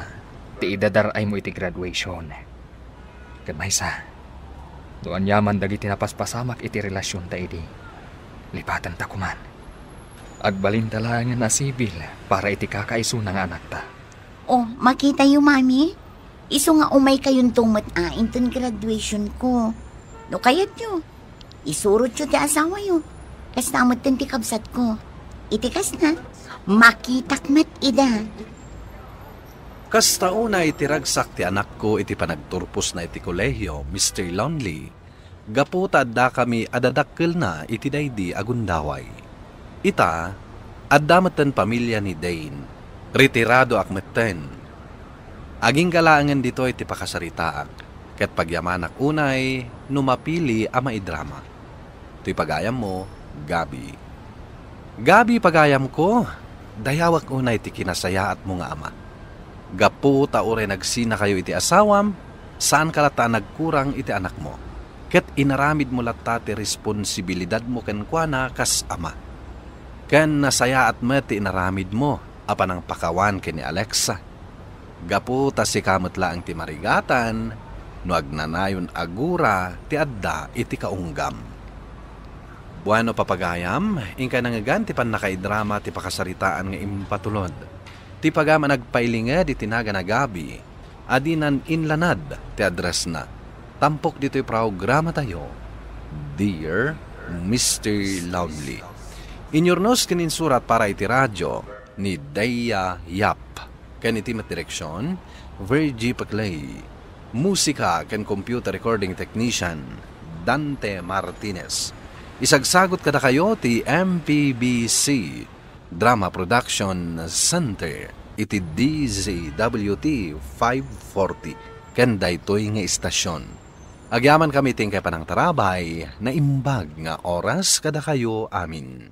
ti idadar-aymo iti graduation. Ket maysa, no aniaman dagiti napaspasamak iti relasionta idi, lipatenta koman. Agbalinta laengen a sibil para iti kakaisuna nga anakta. Oh, makitayo, Mami? Isu nga umaykayonto met a inton graduation ko. No kayatyo, isurotyo ti asawayo. Kasta metten ti kabsatko. Iti kasta, makitak met ida. Kasta unay ti ragsak ti anakko iti panagturposna iti kolehio, Mister Lonely, gapu ta addakami a dadakkelna iti daydi a gundaway. Ita, adda metten pamilia ni Dane. Retiradoak metten. Agingga laengen ditoy ti pakasaritaak, ket pagyamanak unay no mapili a maidrama. Toy pagayammo, Gabi. Gabi, pagayamko, dayawak unay ti kinasayaatmo nga ama. Gapu ta uray nagsinakayo iti asawam, saanka latta a nagkurang iti anakmo. Ket inaramidmo latta ti responsibilidadmo kenkuana kas ama. Ken nasayaat met ti inaramidmo a panangpakawan ken ni Alexa. Gapu ta sika met laeng ti marigatan no agnanayon a gura ti adda iti kaunggam. Bueno, papagayam, inkay nangngegan ti pannakaidrama ti pakasaritaan nga impatulod. Ti pagayam a nagpailinged iti nagan a Gabi, a dinan inlanad ti addressna. Tampok ditoy programatayo, Dear Mister Lovely. Inyurnos ken insurat para iti radio ni Deya Yap. Ken iti met direksion, Virgie Paclay. Musika ken computer recording technician, Dante Martinez. Isagsagut kadakayo ti M P B C Drama Production Center iti D Z W T five forty ken daytoy nga istasyon. Agyamankami ti inkay panangtarabay, naimbag nga oras kadakayo amin.